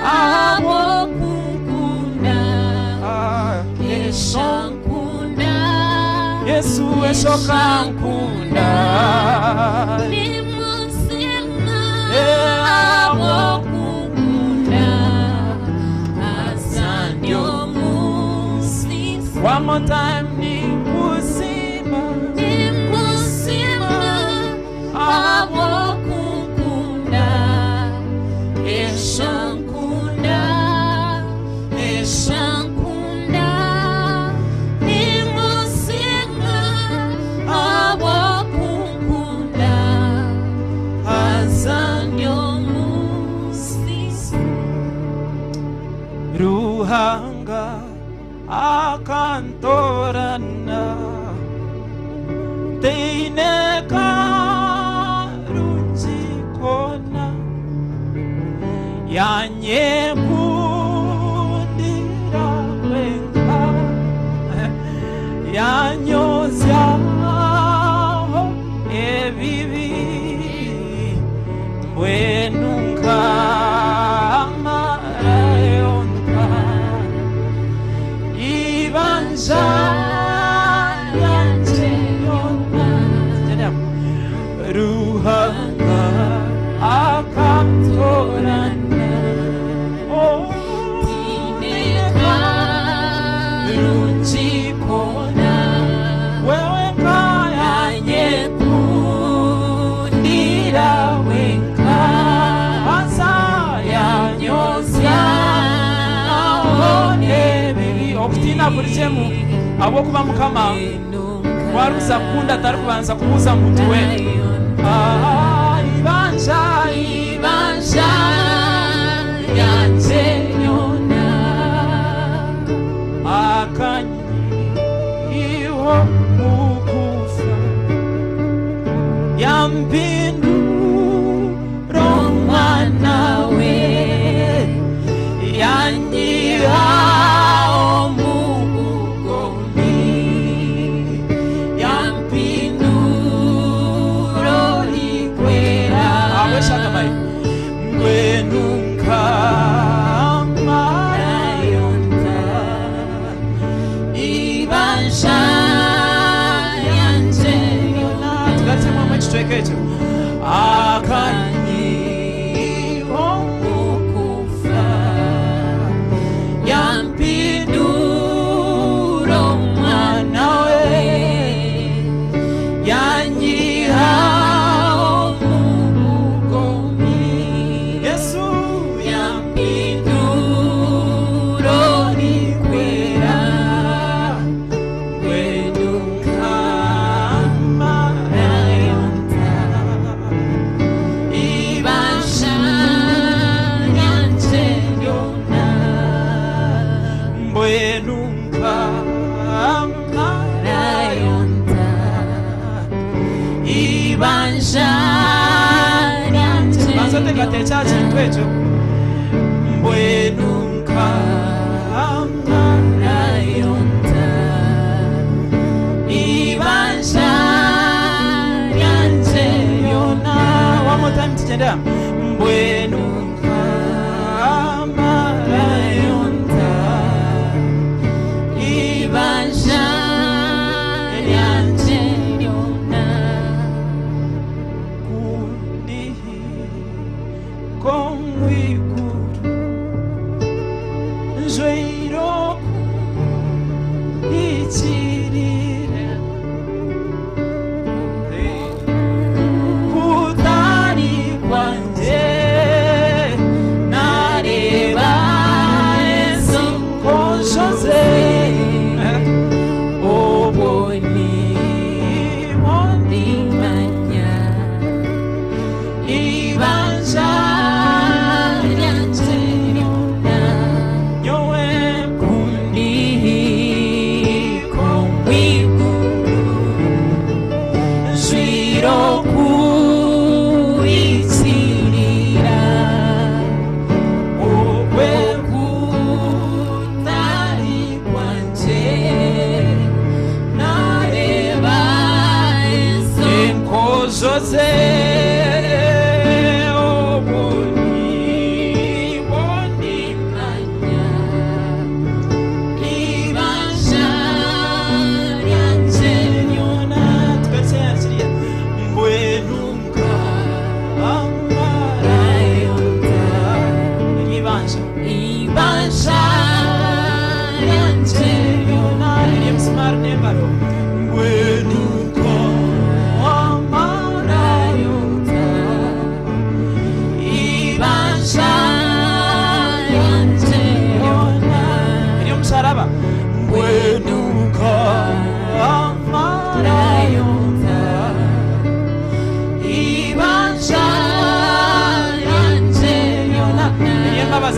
Ahabw'okunkunda. Eshankunda. Yesu eshoka nkunda. Nimusima. Eh, Ahabw'okunkunda. Asandi omusisi. One more time nikusima. Nimusima. Ahabw'okunkunda. Eshankunda. Eshankunda. Nimusima. Ahabw'okunkunda. Asandi omusisi. Ruhanga akantorana teine karungi kona yanyekundira wenka yanyozyaho ebibi mbwenu nkamarayonka ibanja ryanje yona Ruhanga akantorana oh, Rungikona. wewe kayanyekundira wenka asa yanyozya ebibi okutiina buri kyemu ahabw'okuba Mukama warukuza kukunda atarikubanza kubuuza muntu we. Ah, ibanja Ibanja ryanje yona. Akanyiho mukufa yampindura omwana we yanyiha omu bugomi Yampindura orikwera. Aweshakamayi mbwenu nkamarayonka Ibanja ryanje yona. Tugatsemu ekicweka ekyo akanyiho Mukufa. Yampindura omwana we. Yanyiha omu bugomi. Yesu Yampindura orikwera. Mbwenu nkamarayonka Ibanja ryanje ryona. Mbwenu nkamarayonka Ibanja ryanje Banza oteekateeke aha kintu ekyo mbwenu nkamarayonka Ibanja ryanje yona. One more time tugyende hamwe mbwenu nkamarayonka Ibanja ryanje ryona. Kundihi komwiguru nzweiro ichirira kutari kwanje.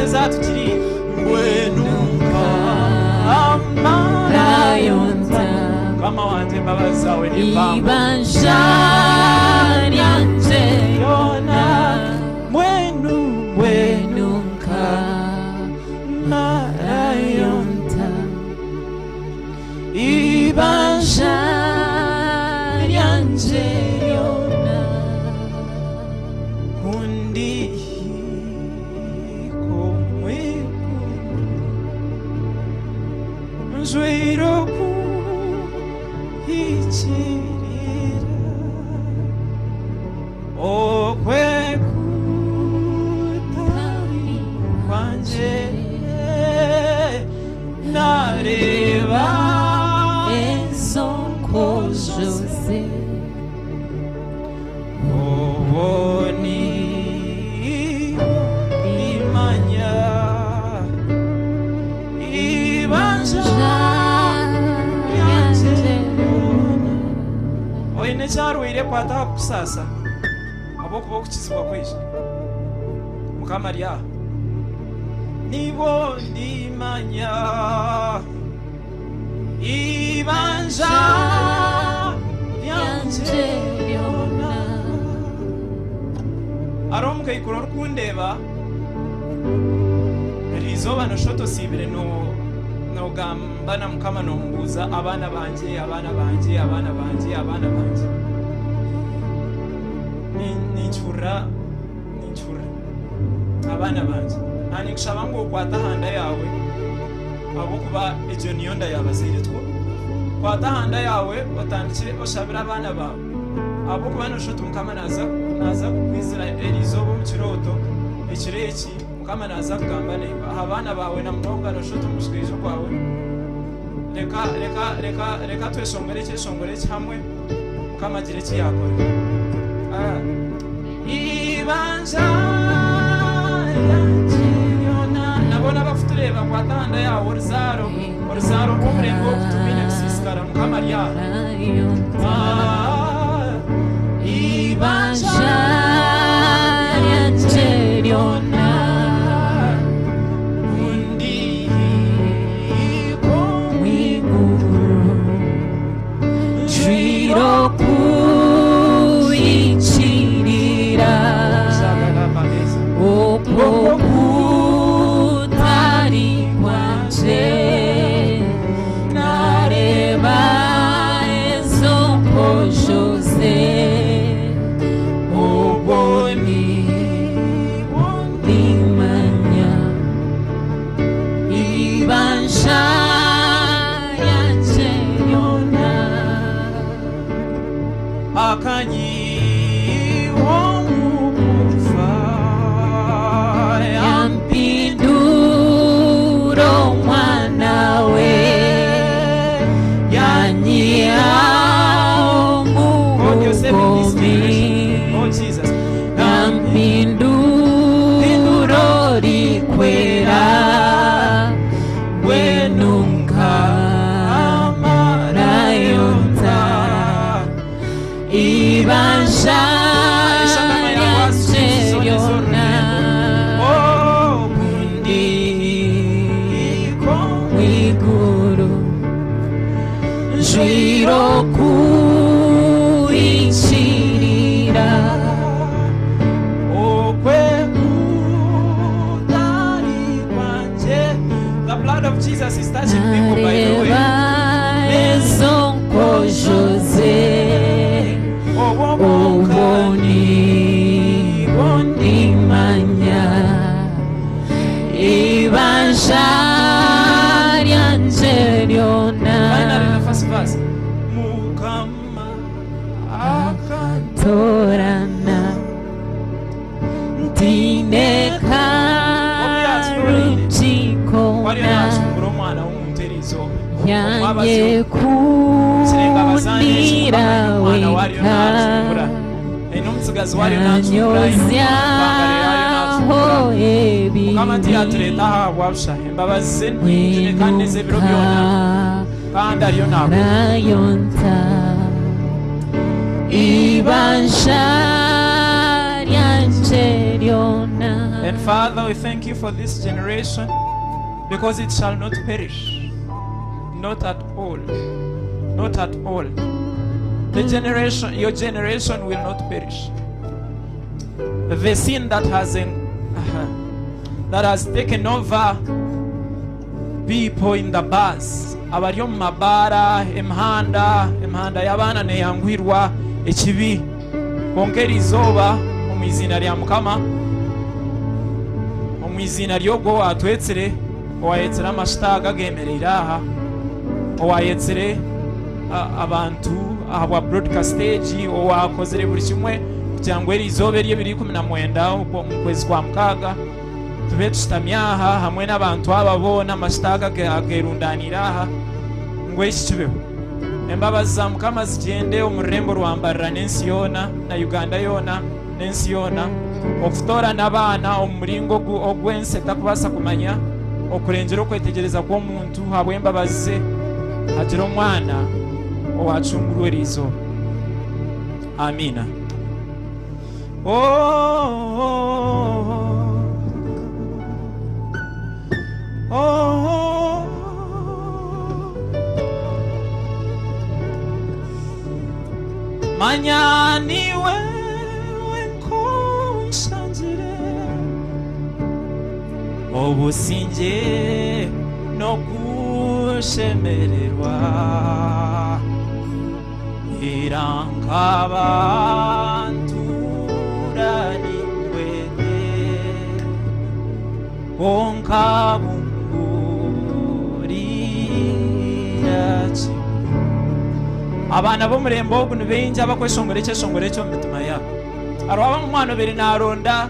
ezi atugiriire. Mbwenu nkamarayonta. Mukama wangye embabazi zaawe ni mpango. Ibanja ryanje Yona mbwenu mbwenu nkamarayonta. Ibanja ryanje ryona. Undi kumwiguru nzwiro kuhikirira okwe kutari kwanje nareba Ezo nkojose oboni imanya ibanja ryanje oine ekyarwaire kwata aha kukusaasa ahabw'okuba okukizibwa kwija mukama ari aha nibo ndimanya ibanja ryanje ryanje ryona. Ari omukaikuru orikundeeba eriizooba nosha tosiibire nogamba na mukama nomubuuza abaana bangye, abaana bangye, abaana bangye, abaana bangye. Ninkihurira, ninkihurira abaana bangye. Naninkushaba ngu okwate ahanda yaawe ahabw'okuba egyo niyo nda yabazaire two. Kwata ahanda yaawe otandikire oshabire abaana baawe ahabw'okuba nosha oti mukama naza kukwizira eriizooba omu kirooto ekiro eki mukama naza kugamba naiwe aha baana baawe na munonga nosha oti omushikaijo gwawe. Reka reka reka reka tweshongore ekyeshongoro eki hamwe mukama agire eki yakora. Ibanja ryanje ryona. Nabona abakutureeba kwata ahanda yaawe oruzaaro oruzaaro rw'omurembe ogu turwine kusiisikara mukama ari aha. Ibanja ryanje ryona. Undiko Mwiguru njwiro kuikirira okwo kutari kwanje nareba ezo nkojose obwo nibwo ndimanya ibanja ryanje ryona. Akanyiho mukufa Yampindura omwana we yanyihaho God, you're saving this mubugomi generation. Oh, Jesus. Yampindura orikwera mbwenu nkamarayonta ibanja ryanje ryona. Oh, kundiko Mwiguru njwiro kuikirira okwe kutari kwanje. The blood of Jesus is touching people, by the way. Nareba ezo nkojose Oh, obwo nibwo ndimanya ibanja ryanje ryona. Finally, the first verse. Mukama Torana ntine wariyo karukikona nacungura omwana w'omuntu eriizooba yange kirenga abazaana kundira omwana wariyo weka nacungura eine omutsigazi wariyo nacungura eine nanyozyaho mukama ebibi tiyatureeta aha bwabusha embabazi ze nyingi kandi ez'ebiro byona kandi ariyo nagura nayonta ibanja ryanje. Ryangye ryona. And Father, we thank you for this generation because it shall not perish. Not at all. Not at all. The generation, your generation will not perish. The sin that has that has taken over people in the bars, abari omu mabaara, emihanda, emihanda y'abaana neyanguhirwa ekibi. Kwonka eri izooba omu iziina rya Mukama, omu iziina ry'ogwo owatwetsire, owayetsire amashita aga agemereire aha, owayetsire abantu ahabwa broadcast egi, owakozire buri kimwe kugira ngu eri izooba eri ebiri 19 omu kwezi kwa mukaaga tube tushutami aha hamwe n'abantu aba boona, amashita aga agerundaniire aha ngu eki kibeho. Embabazi za Mukama zigyende omu rurembo rwa Mbarara n'ensi yoona na Uganda yoona n'ensi yoona, okutoorana abaana omu muringo ogu ogw'ensi etakubaasa kumanya, okurengyera okwetegyereza kw'omuntu ahabw'embabazi ze, hagire omwana owacungurwa eri izooba. Amiina. Oh, oh, oh, oh. Manya niwe nkushangire obusinge n'okushemererwa, irankabanturaniwete onkabungurira kimwe. Abaana b'omurembe ogu ni baingi abakweshongora ekyeshongoro ekyo omu mitima yaabo. Hariho omwana obaire naaronda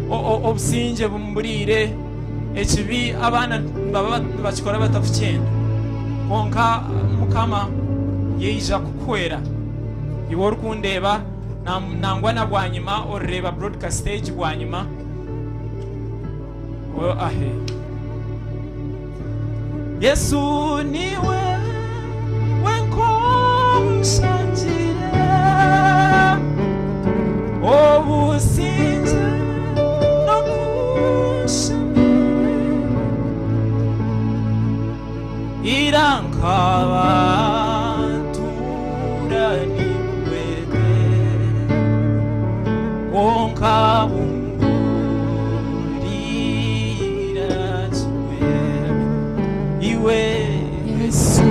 obusingye bumuburiire, ekibi abaana nibaba nibakikora batakukyenda. Kwonka Mukama yaija kukuhwera. Iwe orikundeeba nangwa na bwanyima orireeba broadcast egi bwanyima. Ahe. Yesu niwe wenkonshangire obusinge n'okushemererwa, irankabanturaniwete onkabungurira kimwe. Iwe Yesu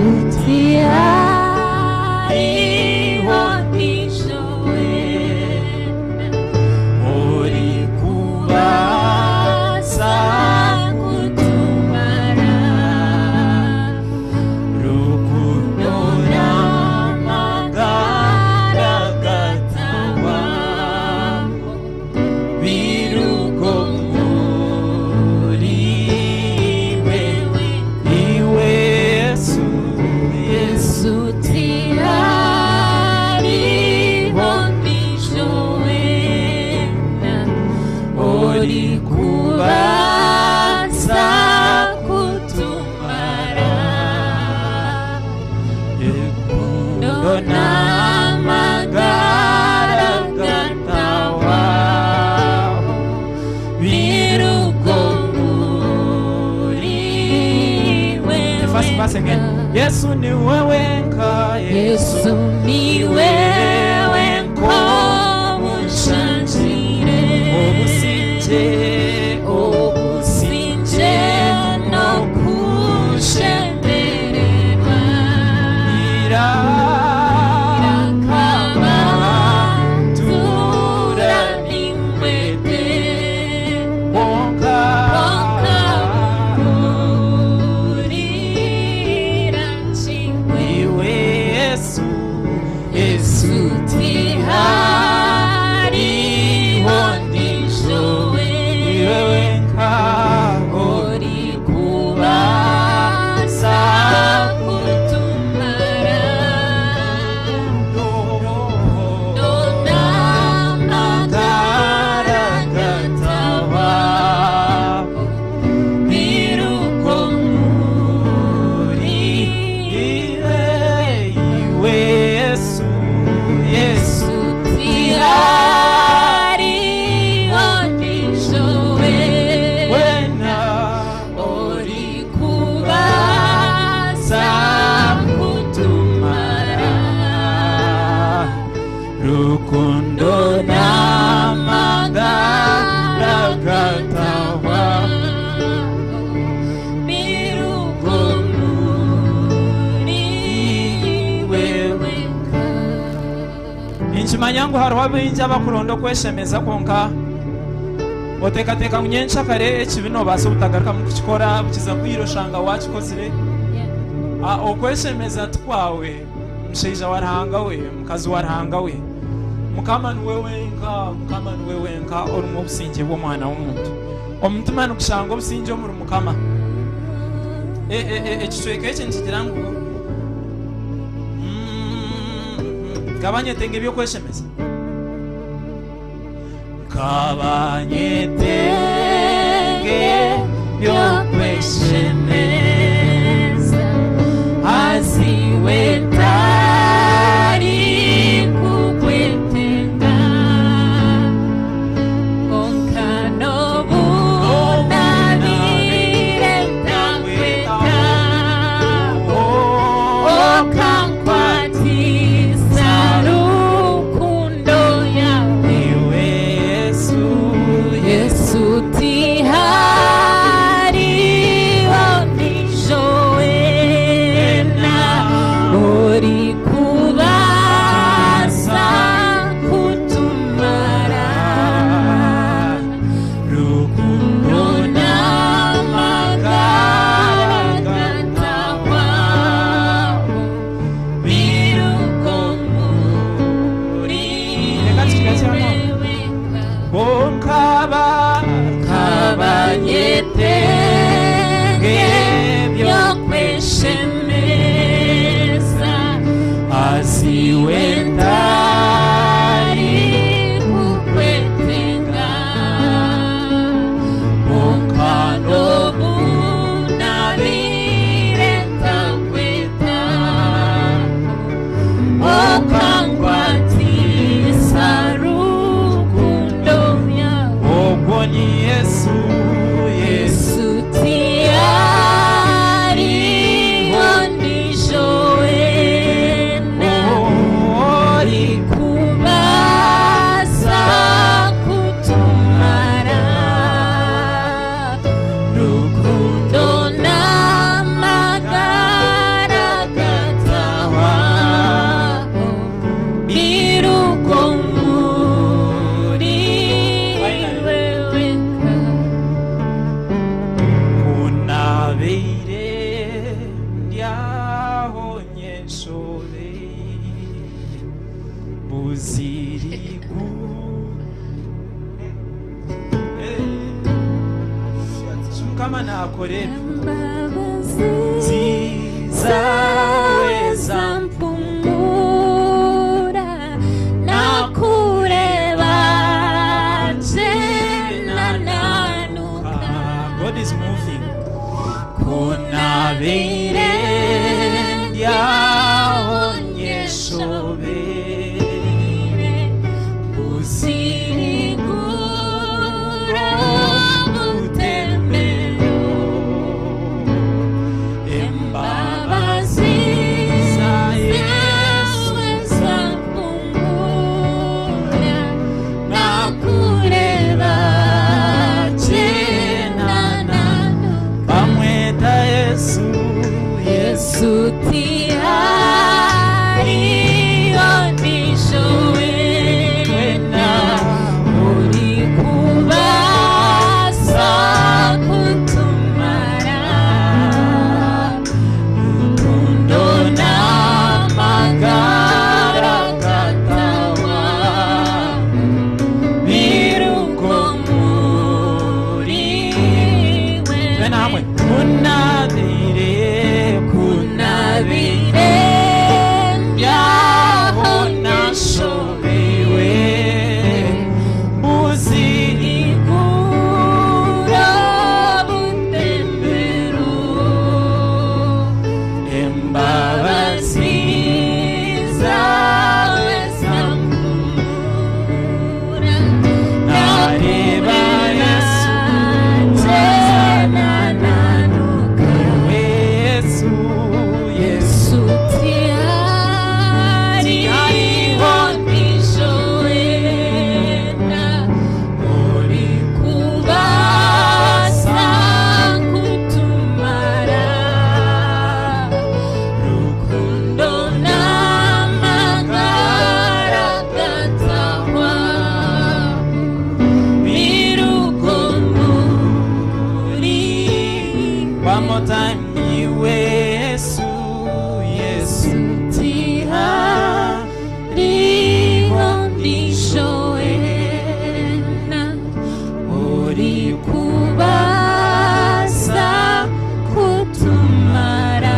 tihariho ndijo wena ori kubasa kutumara rukundo n'amagara gatabaho birugo muri wewe. Iwe Yesu, Yesu Yesu tihariho ndijo wena ori kubasa kutumara rukundo n'amagara gatabaho birugo muri The first verse again. wewe. Yesu ni wewe nka Yesu ni wewe nkomushanjire obusinge obusinge n'okushemererwa, ira irakaba turanimwete wonka onkabungurira kimwe. Iwe Yesu, Yesu tihariho ndijo wena Niimanya ngu hariho baingi abakuronda okweshemeza kwonka oteekateeka ngu nyenkyakare ekibi noobaasa obutagarukamu kukikora bukiza kwira oshanga waakikozire. Okweshemeza ti kwawe mushaija wa Ruhanga we, mukazi wa Ruhanga we. Mukama niwe wenka, Mukama niwe wenka orimu obusingye bw'omwana w'omuntu. Omutima nigushanga obusingye omuri Mukama. Ekicweka eki nikigira ngu Nkaba nyetenga eby'okweshemeza. Nkaba nyetenga eby'okweshemeza, haza iwe ntarikukwetenga. Kwonka n'obu naabaire ntakwetaho, okankwatisa rukundo yaawe. Iwe Yesu, Yesu tihariho ondiijo weena orikubaasa kutumara Rukundo n'amagara gatahwaho biruka omuri Reka tukigakye hano. wewe. Nkaba Kabanyetenge byokweshemeza haza iwe ntarikukwetenga kwonka n'obu naabaire ntakwetaho okankwatisa rukundo yawe. Ogwo ni Yesu, Yesu. Yesu tihariho ondiijo weena Ori kubaasa kutumara rukundo n'amagara gatahwaho biruka omuri wewe. Kunabeire ndyaho nyenshobeire buzirigu. Mukama nakora ebi Embabazi zawe zampumura nakureba nje nananuka. God is moving. Kunabeire ndyaho nyenshobeire Buzirigura butembero embabazi zawe zampumura nakureba nje nananuka. Bamweta Yesu, Yesu. Yesu tihariho ondiijo weena orikubaasa kutumara rukundo n'amagara gatahwaho biruka omuri Twena hamwe. wewe. Kunabire, Kunabire ndyaho ndyaho nashobewe buziri Igura butembero embabazi imbabazi zawe zampumura Nareba Yesu nje nananuka. One more time, iwe Yesu, Yesu. Tihariho ndisho wena orikubasa kutumara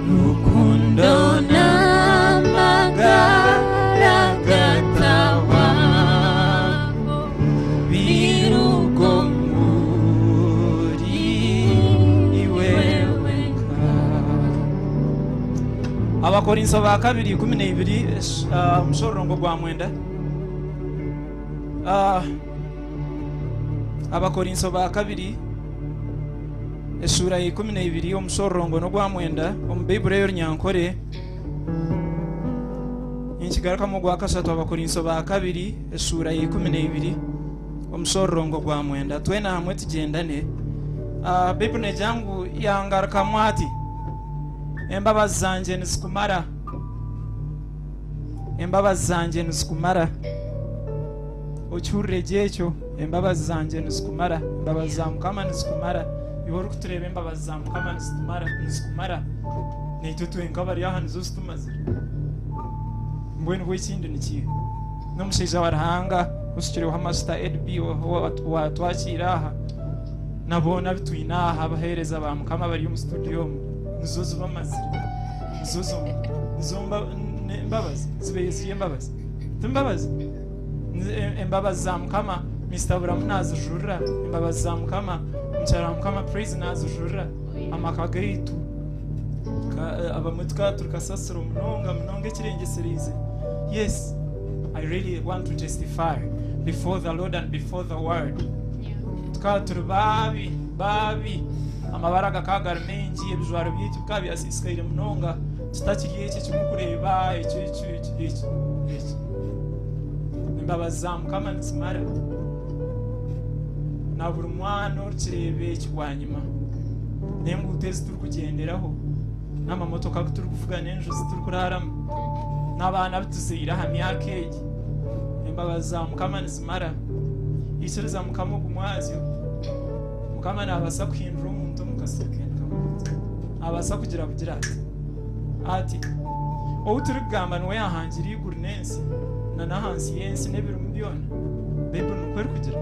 rukundo n'amagara gatahwaho Birugo muri iwe wenka. Abakorinso ba kabiri 12, omushororongo gwa 9. Abakorinso ba kabiri eshuura ya 12, omushororongo n'ogwa 9, omu Baibuli ey'Orunyankore. Ninkigarukamu ogwa kashatu: Abakorinso ba kabiri eshuura ya 12, omushororongo gwa 9. Twena hamwe tugyendane. Baibuli negira ngu yangarukamu ati, "Embabazi zangye nizikumara, embabazi zangye nizikumara." Okihurire gye ekyo: embabazi zangye nizikumara. Embabazi za Mukama nizikumara. Iwe orikutureeba, embabazi za Mukama nizitumara, nizikumara. Naitwe twenka bari aha nizo zitumazire. Mbwenu bwe ekindi nikiiha? N'omushaija wa Ruhanga oshukireho amajuta Edb watwakiira aha, na boona abitwine aha, abaheereza ba Mukama bari omu studio omu, nizo zibamazire, nizo zonka, nizo embabazi zibaire ziri embabazi, ti mbabazi? Embabazi za Mukama Mr Buramu nazijurira, embabazi za Mukama mukyara wa Mukama Praise nazijurira. Amaka gaitu abamwe tukaba turi kasasiro munonga munonga ekirengesereize. Yes, I really want to testify before the Lord and before the world. Tukaba turi babi babi, amabara gakaba gari maingi, ebijwaro byaitu bikaba byasisikaire munonga, tutakiri eki ekirikureeba ekyo ekyo ekyo ekyo ekyo. Embabazi za Mukama nizimara. Na buri mwana orikireeba eki bwanyima, n'enguuto ezi turikugyenderaho, n'amamotoka agu turikuvuga, n'enju zi turikuraaramu, n'abaana abu tuzaire aha myaka egi, embabazi za Mukama nizimara. Ikiriza Mukama ogu mwazyo. Mukama naabaasa kuhindura omuntu omu kasekende kamwe kati. Naabaasa kugira bugira ati ati ou turikugamba niwe yaahangire eiguru n'ensi na n'ahansi y'ensi n'ebirimu byona. Baibuli nikwo erikugira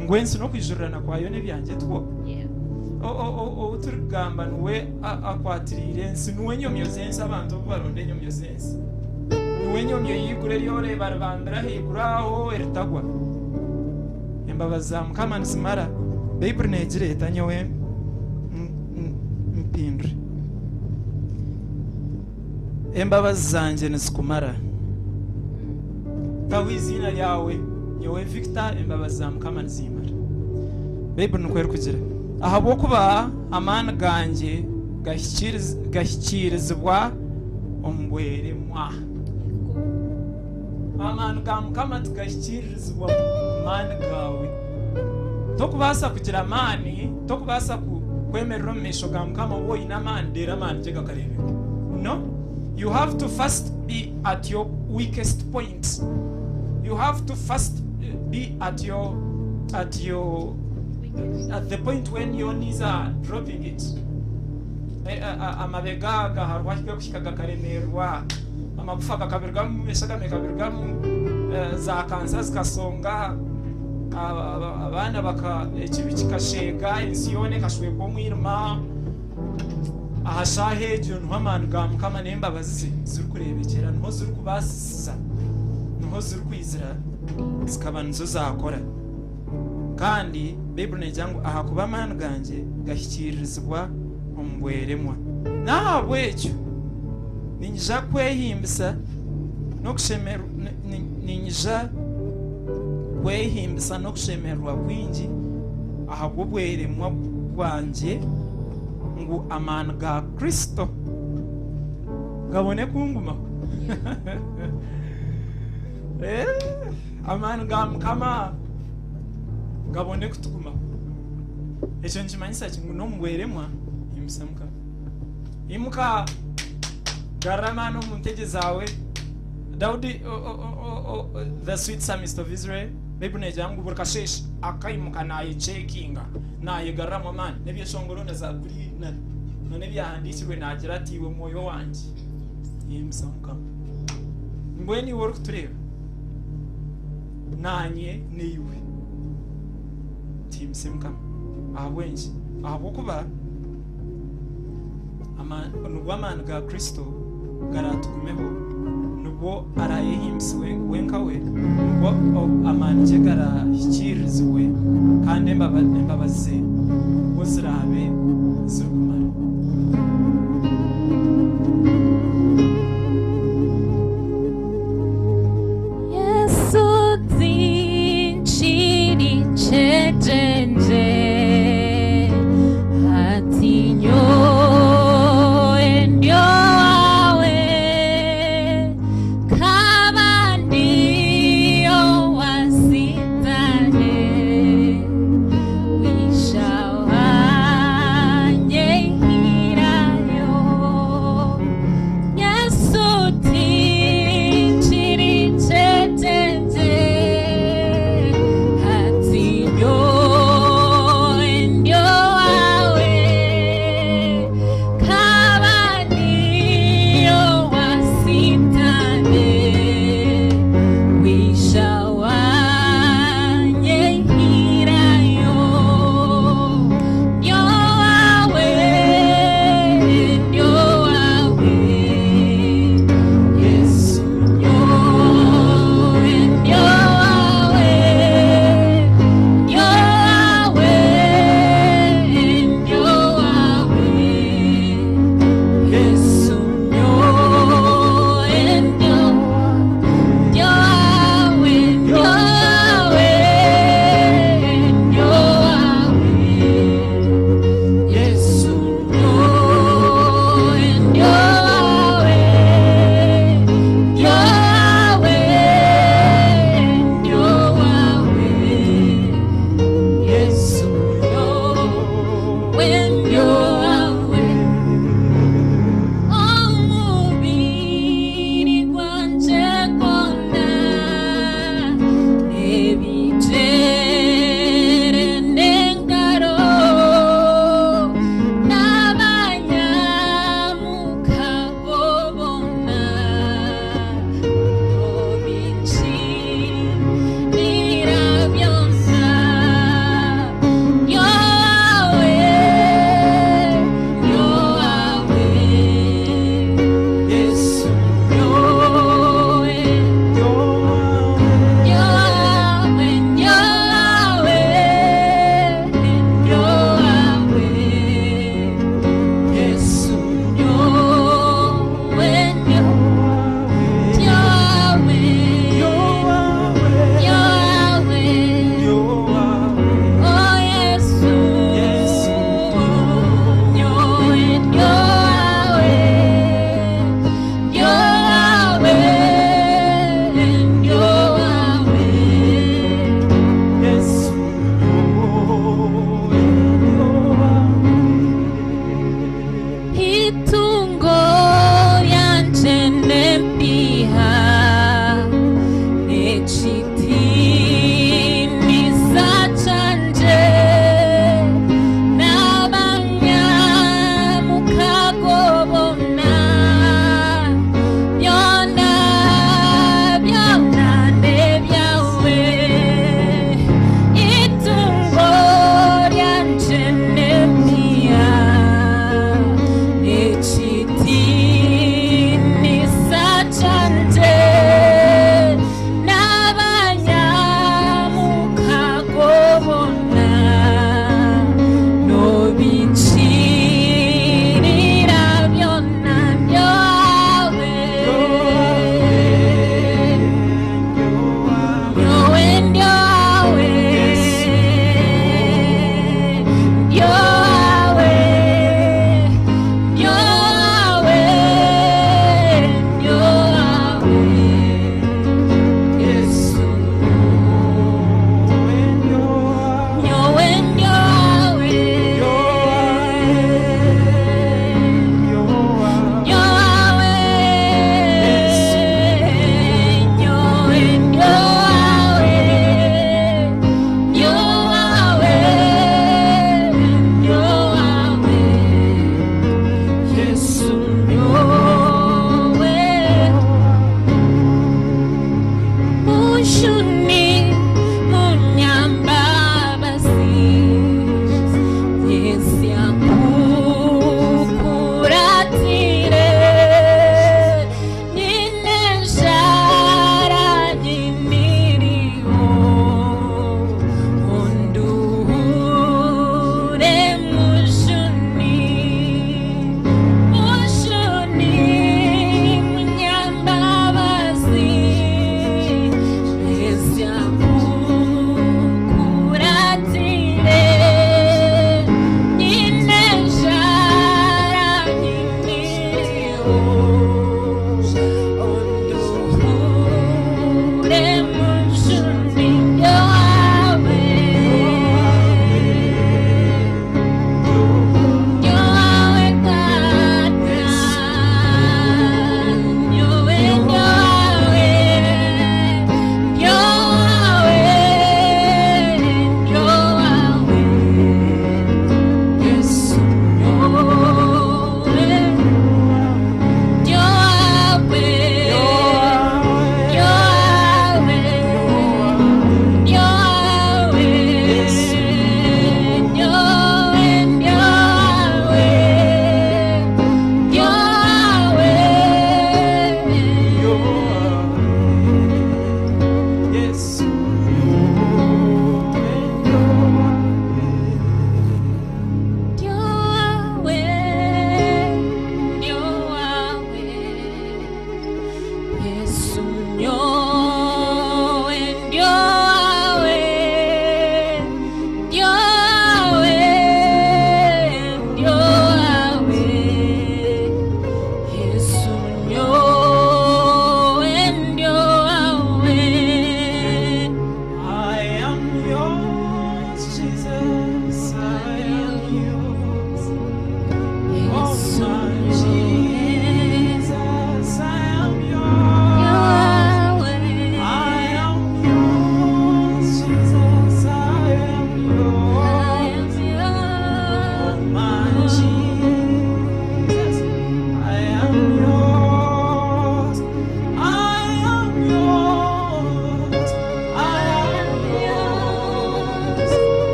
ngu ensi n'okwijurirana kwayo n'ebyangye two. Ou turikugamba niwe akwatiriire ensi, niwe nyomyo z'ensi. Abantu obu baronda enyomyo z'ensi, niwe nyomyo y'eiguru eryoreeba ribambira ahaiguru aho eritagwa. Embabazi za Mukama nizimara. Baibuli neegira eta? Nyowe mpindure: "Embabazi zangye nizikumara." Taho iziina ryawe: nyowe Victor, embabazi za Mukama nizimara. Baibuli nikwo erikugira: ahabw'okuba amaani gangye gahikiirizibwa omu bweremwa. Amaani ga Mukama tigahikiiririzibwa mu maani gaawe. Tokubaasa kugira amaani, tokubaasa kwemerera omu maisho ga Mukama oba oine amaani, reero amaani gye gakareebeka. No, you have to first be at your weakest point. You have to first be at your at the point when your knees are dropping it. Amabega aga hariho ahi garikuhika gakaremerwa, amagufa gakabirwamu, eshagama ekabirwamu, za kansa zikasonga, abaana baka ekibi kikashega, ensi yoona ekashwekwa omwirima. Aha shaaha egyo niho amaani ga Mukama n'embabazi ze zirikureebekyera, niho zirikubaasisiza, niho zirikwizira zikaba nizo zakora. Kandi Baibuli negira ngu ahakuba amaani gangye gahikiiririzibwa omu bweremwa, n'ahabw'ekyo ninyija kwehimbisa n'okushemerwa, ninyija kwehimbisa n'okushemererwa kwingi ahabw'obweremwa bwangye, ngu amaani ga Kristo gabone kungumaho. Amaani ga Mukama gabone kutugumaho. Ekyo nikimanyisa ki? Ngu n'omu bweremwa himbisa Mukama. Imuka, garura amaani omu ntege zaawe. Daudi, the sweet psalmist of Israel. Baiburi neegira ngu buri kasheeshe akaimuka naayecekinga, naayegaruramu amaani. N'ebyeshongoro na zaaburi na n'ebyahandiikirwe naagira ati, Iwe mwoyo wangye, himbisa Mukama. Mbwenu iwe orikutureeba, naanye naiwe, tuhimbise Mukama. Ahabw'enki? Ahabw'okuba nibwo amaani ga Kristo garaatugumeho, nibwo araayehimbisibwe wenka we, nibwo amaani gye garaahikiirizibwe, kandi embabazi ze nibwo ziraabe zirikumara. Yesu tinkiri kyegyengye hati nyowe ndi owawe kaba ndi owa Sitaane wisha.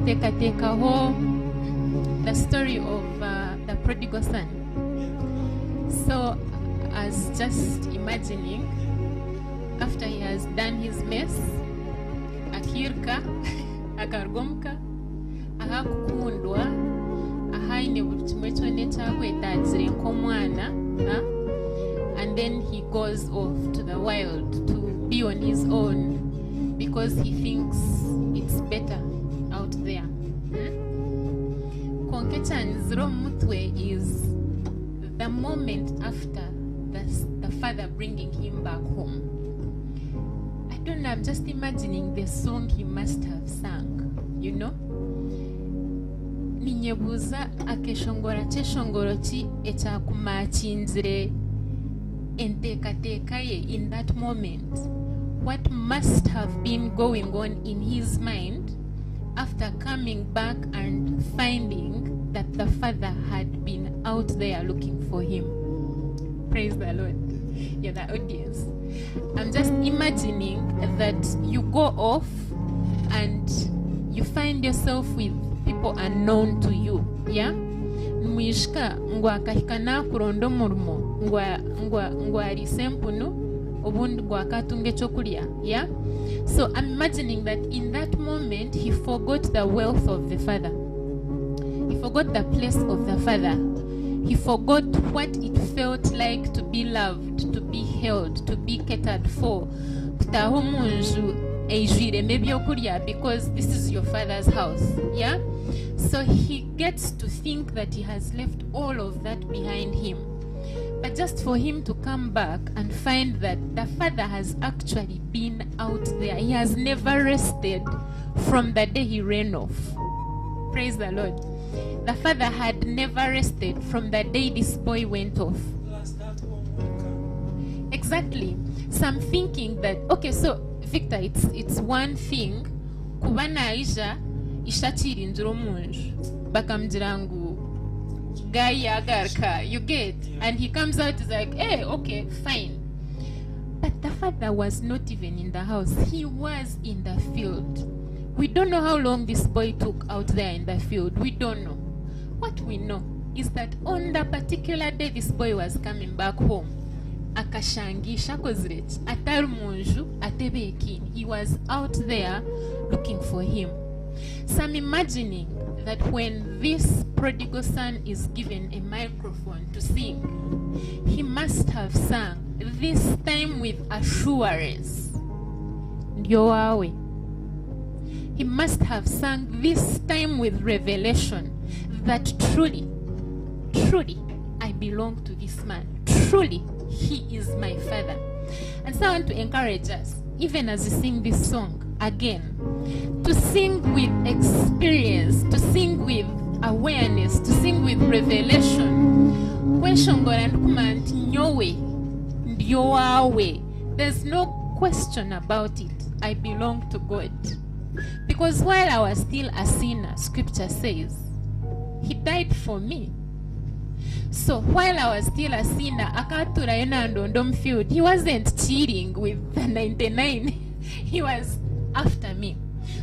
Naateekateekaho the story of the prodigal son. So I was just imagining after he has done his mess, akiruka, akaruga omuka, ahakukundwa, ahaine buri kimwe kyona ekyakwetagire nk'omwana, huh? And then he goes off to the wild to be on his own because he thinks it's better out there. Kwonka ekyanyizire omu mutwe is the moment after the father bringing him back home. I don't know, I'm just imagining the song he must have sung. Ninyebuuza akeshongora kyeshongoro ki ekyakumakinzire enteekateeka ye in that moment. What must have been going on in his mind after coming back and finding that the father had been out there looking for him? Praise the Lord. Yeah, the audience. I'm just imagining that you go off and you find yourself with people unknown to you. Yeah? Mwishika ngu akahika nakuronda omurimo ngu ariise empunu obundi ngu akatunga ekyokurya. Yeah, so I'm imagining that in that moment he forgot the wealth of the father, he forgot the place of the father, he forgot what it felt like to be loved, to be held, to be catered for, kutaaha omu nju eijwiremu ebyokurya, because this is your father's house. Yeah, so he gets to think that he has left all of that behind him. But just for him to come back and find that the father has actually been out there, he has never rested from the day he ran off. Praise the Lord. The father had never rested from the day this boy went off. Plus that homework. Exactly. So I'm thinking that, okay, so Victor, it's one thing kuba naija ishakirinzira omu nju bakamugira ngu guy yagaruka, you get? And he comes out, is like, "Hey, okay, fine." But the father was not even in the house. He was in the field. We don't know how long this boy took out there in the field. We don't know. What we know is that on the particular day this boy was coming back home, akashangisha akozire ki atari mu nju atebeekine. He was out there looking for him. So I'm imagining that when this prodigal son is given a microphone to sing, he must have sung this time with assurance, "Ndi owaawe." He must have sung this time with revelation that truly, truly, I belong to this man. Truly, he is my father. And so I want to encourage us, even as we sing this song again, to sing with experience, to sing with awareness, to sing with revelation. Kweshongora ndikumanya nti nyowe ndi owaawe. There's no question about it. I belong to God. Because while I was still a sinner, scripture says, he died for me. So while I was still a sinner, akaturayo nandonda omu field. He wasn't cheating with the 99. He was after me.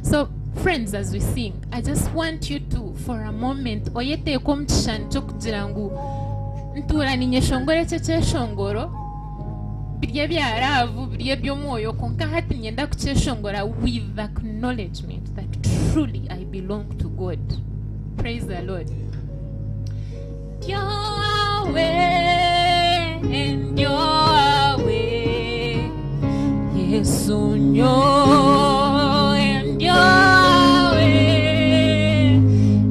So friends, as we sing, I just want you to, for a moment, oyeteeka omu kishushani ky'okugira ngu ntuura ninyeshongora ekyo ekyeshongoro biri ebya love, biri eby'omwoyo, konka hati nyenda kukyeshongora with acknowledgement that truly I belong to God. Praise the Lord. Ndi owaawe, ndi owaawe, Yesu nyowe ndi owaawe,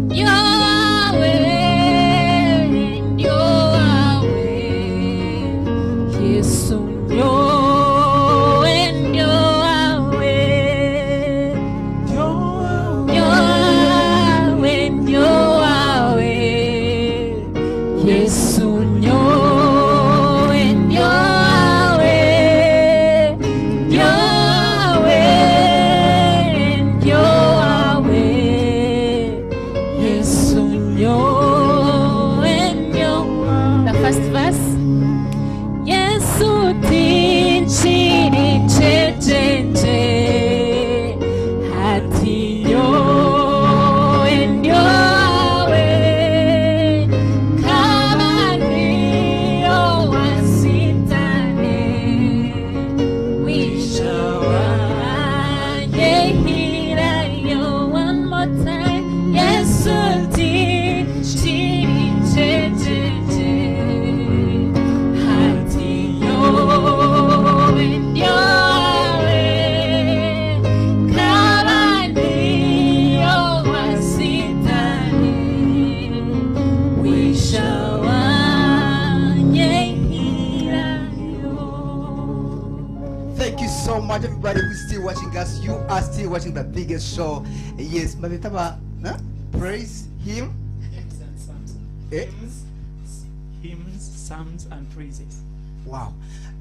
ndi owaawe, ndi owaawe, Yesu nyowe ndi owaawe. Ndi owaawe, ndi owaawe, Yesu nyowe ndi owaawe, ndi owaawe. watching us, you are still watching the biggest show. Yes, babeta ba huh? Praise him. Hymns and psalms. Eh? Hymns, hymns, psalms and praises. Wow.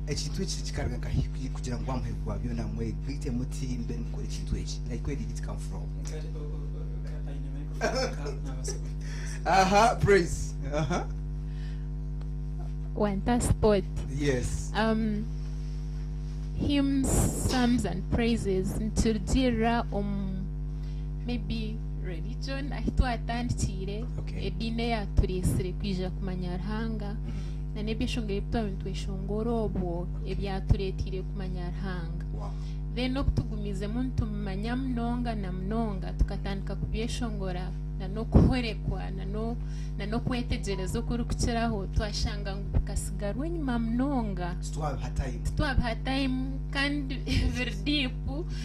Ekintu eki kikaruga nkahi kugira ngu bamuhe gwa byona mwegwite muti mbe mukore ekintu eki. Like where did it come from? Kare- o- o- o- ka- aine microphone, ka- nabaasa kuhikiriza. Aha, praise. Aha. Wanta sport. Yes. Hymns, psalms and praises niturugiirira omu maybe religion ahu twatandikiire Okay. ediini eyatureesire kwija kumanya Ruhanga na n'ebyeshongoro ebi twaba nitweshongora obwo ebyatureetiire kumanya Ruhanga. Wow. Then obu tugumizemu nitumumanya munonga na munonga tukatandika kubyeshongora na n'okuhorekwa na no- na n'okwetegyereza okurikukiraho twashanga ngu bikasigarwa enyima munonga. Titwabiha time. Titwabiha time kandi biri deep.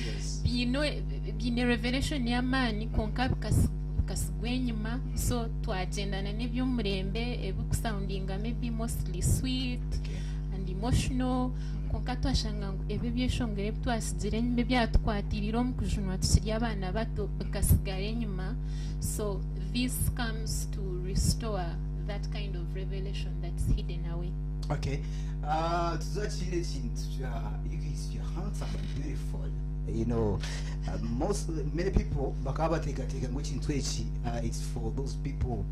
Yes. Biine biine revelation y'amaani kwonka bikasi- bikasigwa enyima, so twagyendana n'eby'omurembe ebikusoundinga maybe mostly sweet and emotional, kwonka twashanga ngu ebi ebyeshongoro ebi twasigire enyima ebyatukwatiriire omu kujunwa tukiri abaana bato bikasigara enyima. So this comes to restore that kind of revelation that's hidden away. Okay. Tuzakire ekintu kya you guys, you're handsome and beautiful. Most many people bakaba bateekateeka ngu ekintu eki it's for those people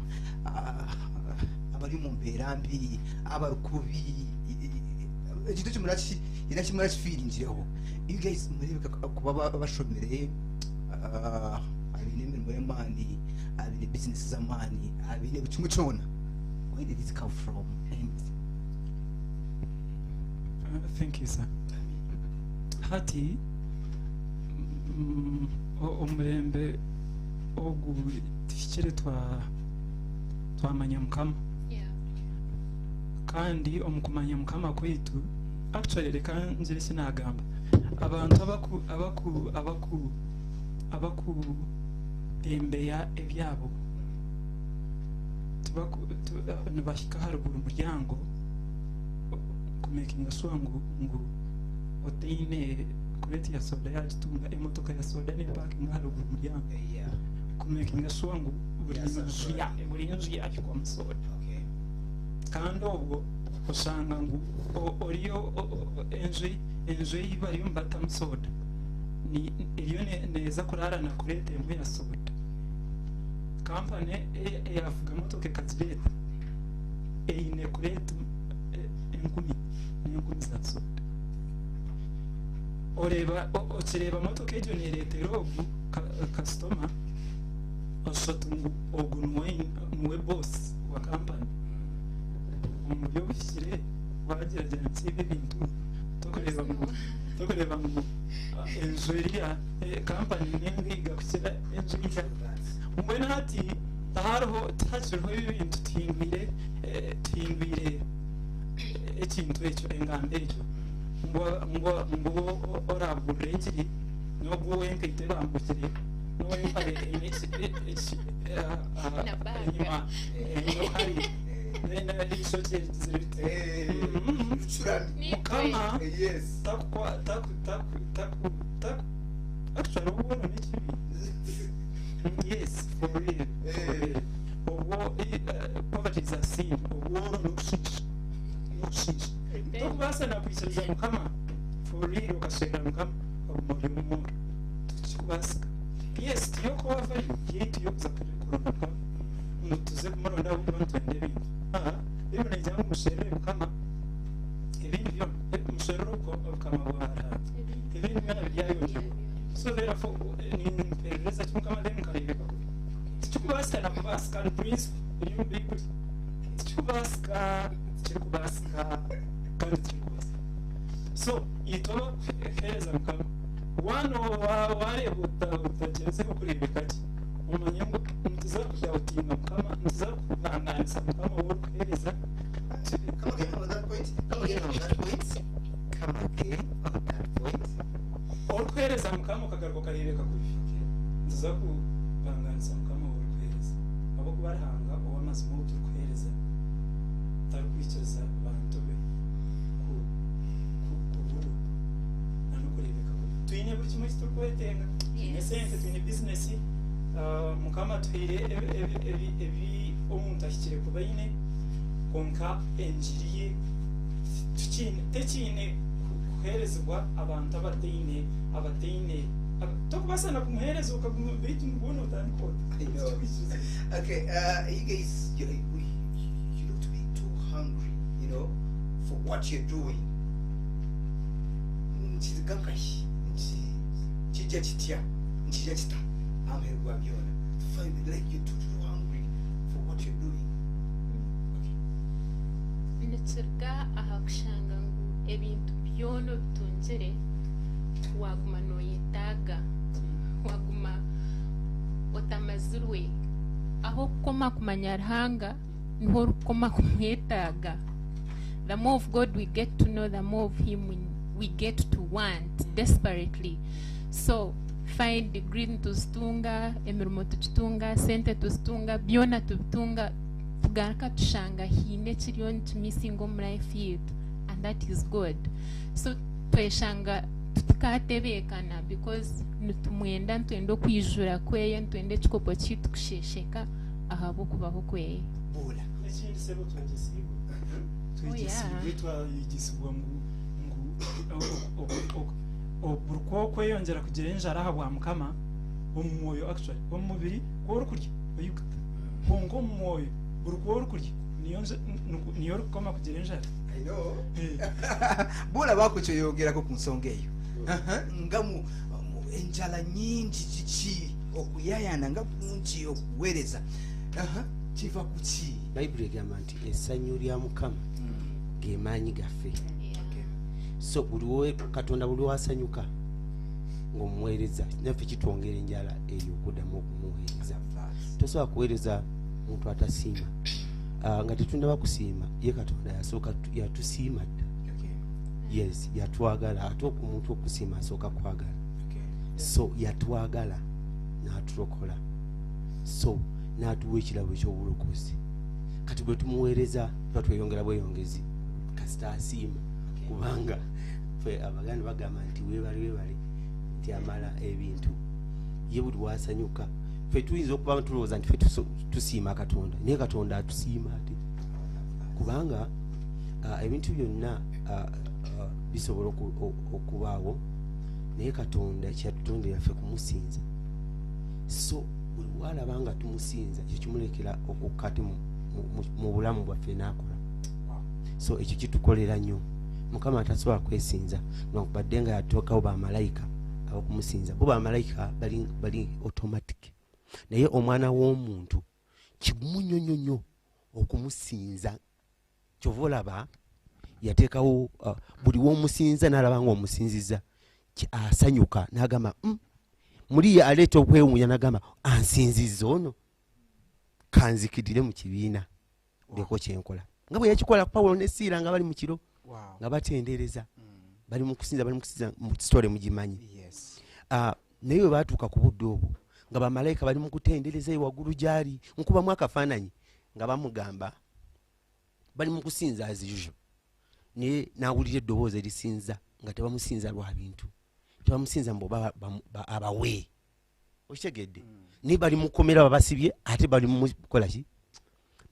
abari mu mbeera mbi, abari kubi. Ekintu eki muraki era kimurakifiiringireho. You guys mureebeka kuba bashomire, abiine emirimo y'amaani, abiine business z'amaani, abiine buri kimwe kyona. Where did it come from? And Thank you, sir. Hati omurembe ogu tuhikire twamanya Mukama. Kandi omu kumanya Mukama kwaitu, actually reka ngire eki nagamba, abantu abakutembeya ebyabo nibahika aharuguru muryango kumakinga sure ngu otaine kureti ya soda yagitunga, emotoka ya soda nepakinga aharuguru muryango, kumakinga sure ngu buri nju buri nju yahikwamu soda. Kandi obwo oshanga ngu oriyo enju ei bariyo nibatamu soda eriyo neeza kuraara na kureta emwe ya soda. Kampani eyavuga motoka ekagireeta eine kureeta enkumi n'enkumi za soda. Oreeba okireeba motoka egyo neereetera ogu kasitoma, oshusha ngu ogu niwe boss wa kampani. Omu buryo obuhikire wagyeragyera ebi ebintu tokureeba ngu enju eriya kampani nengaiga kukira enju eriya. Mbwenu hati tihariho, tihakiriho ebi bintu, tuhindwire ekintu ekyo, engamba egyo ngu oragurira engiri n'ogwo ow'enkaito ebambukire n'ow'empare eine Na bag. Enyima enyima hari n'eishokye rigizire riti Rucurami. Mukama Yes. takukwa taku taku taku taku actually obwo n'ekibi. Yes, for real, for real. Obwo poverty is a sin, obworo n'okushiisha. Tokubaasa nakwikiriza Mukama for real okasherera Mukama oguma ori omworo, tikikubaasika. Yes, tiyo wavayo yaitu yokuza kuronda Mukama ngu tuze kumuronda ahabw'okuba nitwenda ebintu. Aha, ebyo nagira ngu musherere Mukama, ebindi byona musherere obukama bwa Ruhanga, ebindi byona biryayongyerwa. So therefore nimperereza ki Mukama then nkareebeka kubi tikikubaasika nakubaasika, ni principle eri omu Baibuli, tikikubaasika, tikirikubaasika kandi tikirikubaasika. So itwe abakuheereza Mukama, waano wareeba otagyezeho kureebeka gye, omanye ngu nituza kudoubtinga Mukama, nituza kubangaanisa Mukama ou orikuheereza. Come again on that point. Come again on that point. Come again on that point. Orikuheereza Mukama okagaruka okareebeka kubi, nituza kubangaanisa Mukama ou orikuheereza, ahabw'okuba Ruhanga ow'amazima ou turikuheereza tarikwikiriza bantu be kuburwa na n'okureebeka kubi. Twine buri kimwe eki turikwetenga. Twine esente, twine bizinesi, Mukama atuhaire ebi omuntu ahikire kuba aine, kwonka engiri ye tekiine kuheerezibwa abantu abataine, abataine, torikubaasa na kumuheereza okaguma beitu nibwo nootandika ota? I know. Okay, you guys, you, you look to be too hungry, you know, for what you're doing. Nikiruga nkahi? Nikija kitya? Nikija kita? Aha muheru gwa byona. To find like you're too, too hungry for what you're doing. Okay. Nikiruga aha kushanga ngu ebintu byona obitungire waguma noyetaaga, waguma otamazirwe. Ahu orikukoma kumanya Ruhanga niho orikukoma kumwetaaga. The more of God we get to know, the more of him we, we get to want desperately. So fine degree nituzitunga, emirimo tugitunga, sente tuzitunga, byona tubitunga, tugaruka tushanga haine ekiriyo nikimisinga omu life yaitu and that is God. So tweshanga tutikatebeekana because nitumwenda, nitwenda okwijura kweye, nitwenda ekikopo kyaitu kushesheka ahabw'okubaho kweye. Buula. Ekindi sebo twegyesiibwe. Oh, yeah. Twegyesiibwe twayegyesibwa ngu ngu buri ku okweyongyera kugira enjara aha bwa Mukama omu mwoyo actually omu mubiri ku orikurya oyiguta kwonka omu mwoyo buri ku orikurya niyo niyo orikukoma kugira enjara. I know. Buula bakukyeyongerako ku nsonga eyo. Nga mu enjala nyingi kiki okuyayana nga kungi okuweereza. Kiva ku ki? Bayibuli egamba nti essanyu lya Mukama ge maanyi gaffe. So buli we Katonda buli wasanyuka ng'omuweereza, naffe kitwongera enjala eyo okuddamu okumuweereza. Tosobola kuweereza muntu atasiima. Nga tetunnaba kusiima, ye Katonda yasooka yatusiima dda. Yes, yatwagala. Ate omuntu okusiima asooka kwagala. So yatwagala n'atulokola. So n'atuwa ekirabo eky'obulokozi. Kati bwe tumuweereza tuba tweyongera bweyongezi kasita asiima. Kubanga ffe Abaganda bagamba nti weebale weebale nti amala ebintu. Ye buli wasanyuka. Ffe tuyinza okuba tulowooza nti ffe tusiima Katonda, naye Katonda atusiima ate. Kubanga ebintu byonna bisobola okubaawo, naye Katonda kyeyatutondera ffe kumusinza. So buli bw'alaba nga tumusinza, ekyo kimulekera okukka ate mu bulamu bwaffe n'akola. So ekyo kitukolera nnyo. Mukama tasobola kwesinza newankubadde nga yatuteekawo bamalayika ab'okumusinza. Bo bamalayika bali automatic, naye omwana w'omuntu kigumu nnyo nnyo nnyo okumusinza. Kyova olaba yateekawo buli w'omusinza n'alaba ng'omusinziza, asanyuka n'agamba, muli ye aleeta okwewuunya n'agamba ansinzizza ono, kanzikirire mu kibiina ndeko kyenkola. Nga bwe yakikola Pawulo ne Siira nga bali mu kiro, nga batendereza, bali mu kusinza, bali mu kusinza, mu story mugimanyi. Naye bwe baatuuka ku budde obwo nga bamalayika bali mu kutendereza eyo waggulu gy'ali, nkubamu akafaananyi nga bamugamba bali mu kusinza as usual, naye n'awulira eddoboozi erisinza nga tebamusinza lwa bintu, tebamusinza mbu abawe, okitegedde? Naye bali mu kkomera babasibye, ate bali mu kukola ki?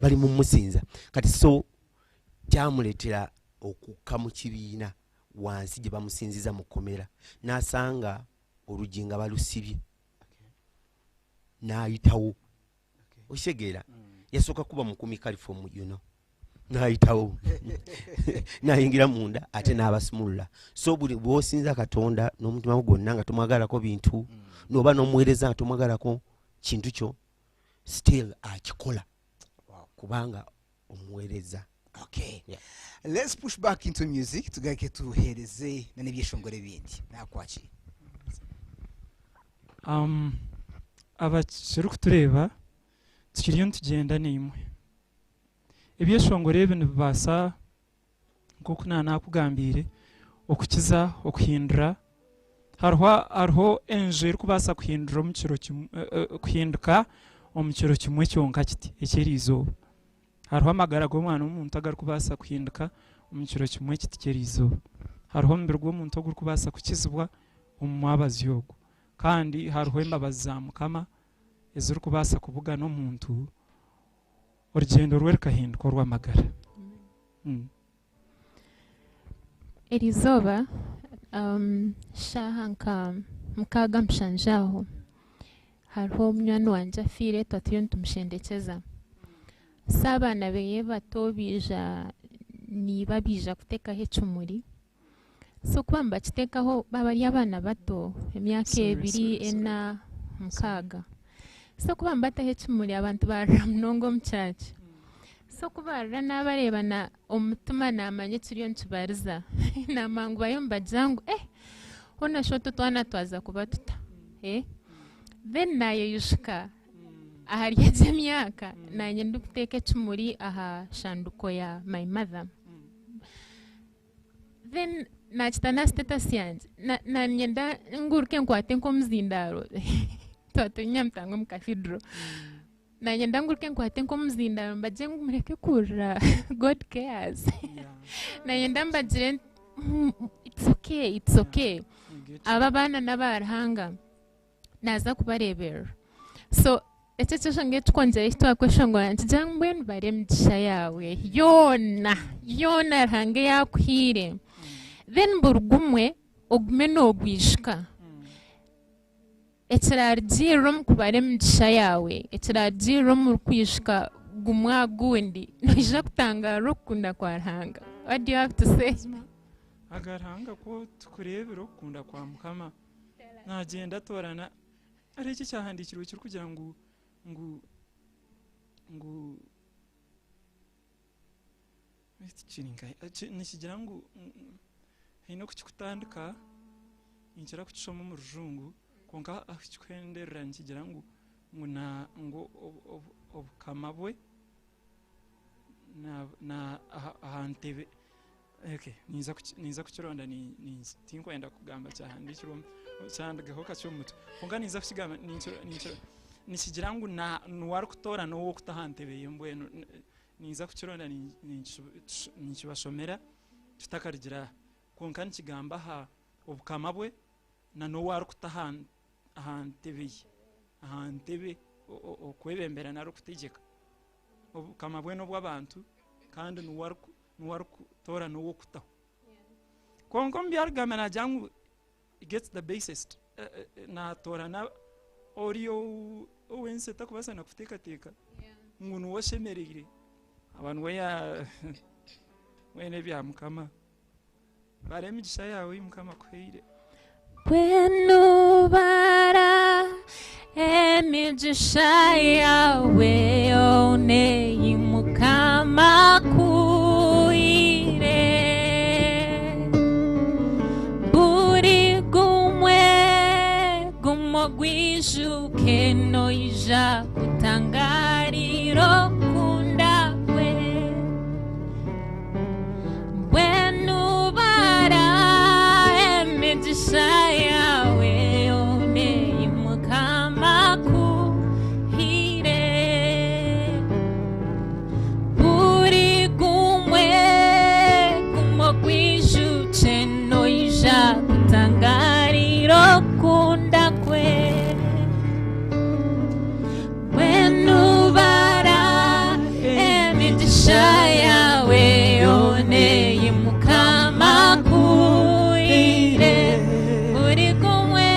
Bali mu musinza. Kati so kyamuleetera okukka mu kibiina wansi gye bamusinziza mu kkomera, n'asanga oluggi nga balusibye, n'ayitawo. Okitegeera? Yasooka kuba mukumi kalifomu, you know, n'ayitawo n'ayingira munda ate n'abasumulula. So buli bw'osinza Katonda n'omutima gwo gwonna nga tomwagalako bintu, n'oba n'omuweereza nga tomwagalako kintu kyo, still akikola kubanga omuweereza. Let's push back into music tugaruke tuhereze na n'ebyeshongoro ebindi. Nakwaki? Abakiri kutureeba tukiriyo nitugyenda naimwe. Ebyeshongoro ebi nibibaasa nk'oku nakugambiire okukiza, okuhindura. Hariho enju erikubaasa kuhindura omu kiro kimwe, kuhinduka omu kiro kimwe kyonka kiti eky'eriizooba. Hariho amagara g'omwana w'omuntu agarikubaasa kuhinduka omu kiro kimwe kiti ky'eriizooba. Hariho omubiri gw'omuntu ogurikubaasa kukizibwa omu mwabazyo ogwo. Kandi hariho embabazi za Mukama ezirikubaasa kubugana omuntu orugyendo rwe rukahinduka orw'amagara. Erizooba shaaha nka mukaaga mushanju aho hariho munywani wangye afiire twaba turiyo nitumushendekyeza. So abaana beye bato baija niiba baija kuteekaho ekimuri. So kuba nibakiteekaho baaba bari abaana bato emyaka Sorry, ebiri, sorry, sorry. ena, mukaaga. So kuba nibataho ekimuri abantu barira munonga omu kyaki. So ku barira nabareeba na omu mutima namanya ekiriyo nikibariza. Namanya ngu bariyo nibagira ngu eh hoona shi otu otwana twaza kuba tuta? Eh? Then nayeyijuka ahari egi emyaka nanye ndikuteeka ekimuri aha shanduko ya my mother. Then nakita na status yangye nanyenda nguruke nkwate nk'omuzindaaro twaba turi Nyamitanga omu cathedral. Nanyenda nguruke nkwate nk'omuzindaaro mbagire ngu mureke kurira God cares. Nanyenda mbagire nti it's okay, it's okay. Aba abaana n'aba Ruhanga naaza kubareeberera. So ekyo eky'enshonga ekikwongyera eki twakweshongora nikigira ngu mbwenu bara emigisha yaawe yoona yoona Ruhanga ei akuhaire. Then buri gumwe ogume noogwijuka. Ekirarugiirira omu kubara emigisha yaawe, ekirarugiirira omu kwijuka gumwe aha gundi, noija kutangaarira okukunda kwa Ruhanga. What do you have to say? Aga Ruhanga ku tukureebire okukunda kwa Mukama nagyenda atorana hariho eki ekyahandiikirwe kirikugira ngu ngu ngu kiri nkahi nikigira ngu haine oku kikutandika ninkira kukishoma omu rujungu kwonka ahu kikuhenderera nikigira ngu ngu na ngu obukama bwe na na aha ntebe okay ninza kukironda tinkwenda kugamba kyahandiikirwe kyandigaho kakye omu mutwe kwonka ninza kukigamba nikigira ngu niwe arikutoora n'ow'okuta aha ntebe ye mbwenu ninza kukironda ninkibashomera tutakarugira aha kwonka nikigamba aha obukama bwe na n'ou arikuta aha ntebe ye aha ntebe okwebembera nari okutegyeka obukama bwe n'obw'abantu kandi niwe arikutoora n'ow'okutaho kwonka omu byarikugamba naagira ngu he gets the basest natoorana ori ow'ensi etakubaasa na kuteekateeka ngu niwe oshemereire aba niwe ya mwene ebya Mukama bara emigisha yaawe ei Mukama akuhaire. Mbwenu bara emigisha yawe yoona ei Mukama akuhaire. Buri gumwe guma ogwijuke noija kutangarira okukunda kwe. Mbwenu bara emigisha yawe yoona ei Mukama akuhaire. Buri gumwe guma ogwijuke noija kutangarira okukunda kwe. Mbwenu bara emigisha yawe yoona ei Mukama akuhaire. Buri gumwe,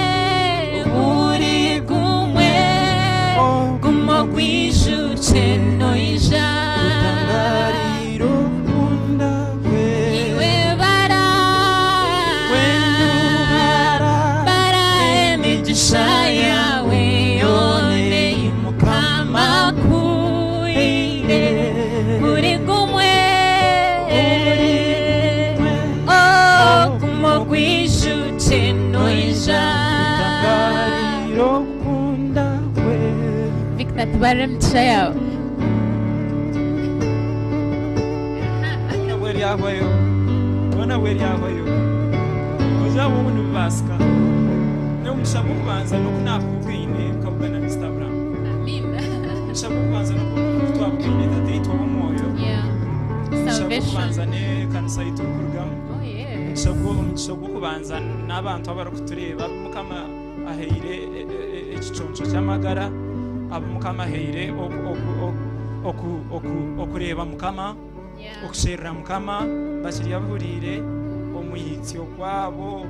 buri gumwe, guma ogwijuke noija. Kutangarira okukunda kwe. Iwe bara, Mbwenu bara bara emigisha yawe yoona ei Mukama akuhaire. Buri gumwe, oh, guma ogwijuke noija. Kutangarira okukunda kwe. Victor, tubarire emigisha yawe. Bona bweryahwayo bona bweryahwayo ojaba obu nibibaasika n'omugisha gw'okubanza n'oku naakubugaine nkabugana Mr. Abraham. Amina. Omugisha gw'okubanza n'oku twabugaine tataitwe w'omwoyo. Yeah. Omugisha Salvation. gw'okubanza n'ekanisa yitu kurugamu. Oh yeah. Omugisha gwo- omugisha gw'okubanza n'abantu abarikutureeba abu Mukama ahaire e- e- e- ekiconco ky'amagara, abu Mukama ahaire oku- oku- oku- oku- oku- okureeba Mukama, okusherura Mukama bakiri abahuriire omwitsyo gwabo.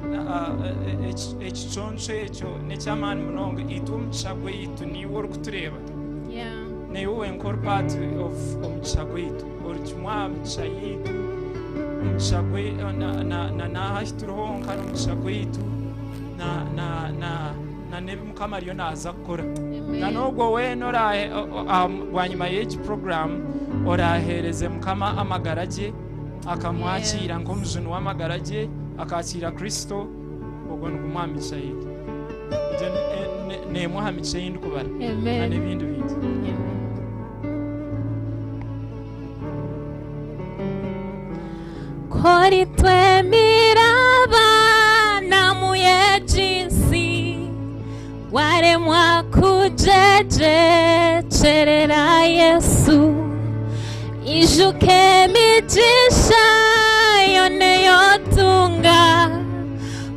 E- e- Ekiconco ekyo n'eky'amaani munonga. Itwe omugisha gwaitu niiwe orikutureeba. Naiwe wenka ori part of omugisha gwaitu. Ori kimwe aha migisha yaitu. Omugisha gwe na na na n'aha ahi turi honka n'omugisha gwaitu na na na na n'ebi Mukama ariyo naaza kukora. Na n'ogwo weena oraahe bwanyima y'egi program oraaheereze Mukama amagara gye akamwakiira nk'omujuni w'amagara gye akakiira Kristo ogwo nigumwe aha migisha yaitu. Egyo n'emwe aha migisha ei ndikubara na n'ebindi bingi. Kori twemiraba namuye jinsi waremwa kujejecherera Yesu ijuke migisha yone yotunga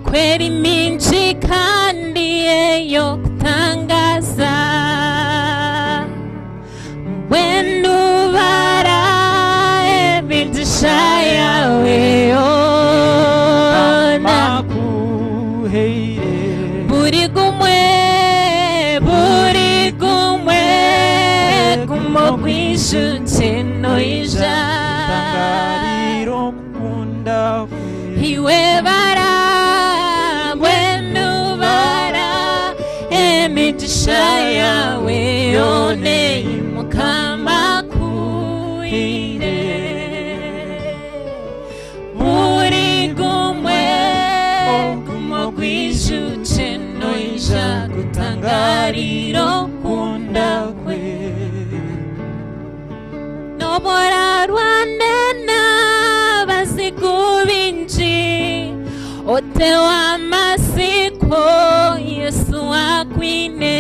kweri mingi kandi eyo kutangaza wenubara emigisha yawe yona Makuheire. buri gumwe buri gumwe gumo gwijutse noija Tangariro kukunda kwe. iwe bara bwenubara emigisha yawe yone Mukama kuire buri gumwe gumo gwijutse noija gutangariro kunda kwe nobora rwanena bazigu bingi otewa amasiko Yesu akwine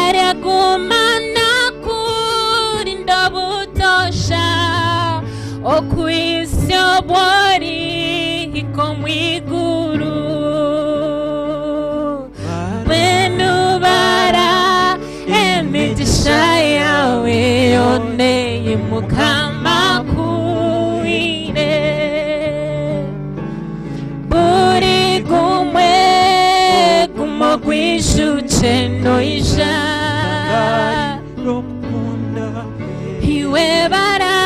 aragumana kurinda butosha okwisyo bwori mwiguru bwenubara emigisha yawe yone Mukama kuire buri gumwe gumo gwijutse noija Tangariro kukunda kwe. iwe bara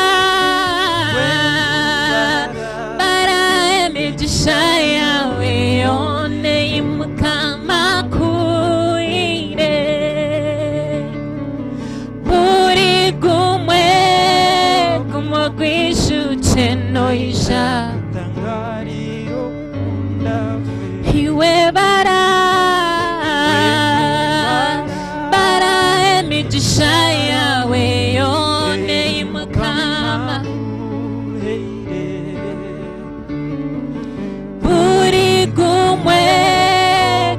bara emigisha yawe yone Mukama kuire buri gumwe gumo gwijutse noija Tangariro kukunda kwe. iwe bara bara emigisha yawe yone Mukama buri gumwe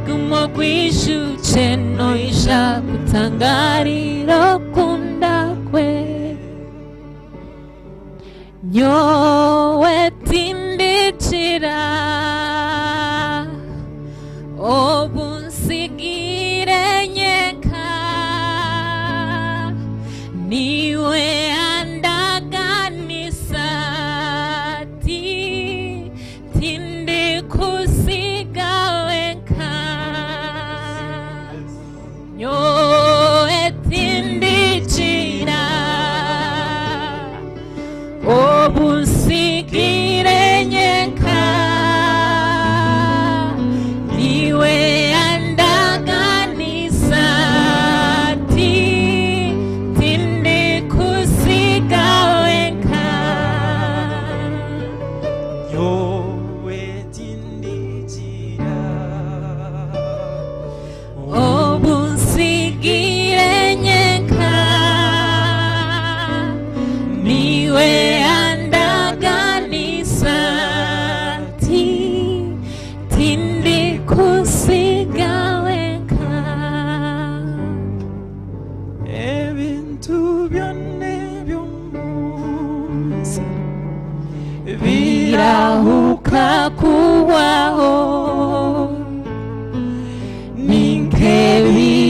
gumo gwijutse noija kutangarira kunda kwe nyowe tindikira obunsigire nyeka niwe andaganisa ti tindikusiga wenka nyowe tindikira obunsigire nyenka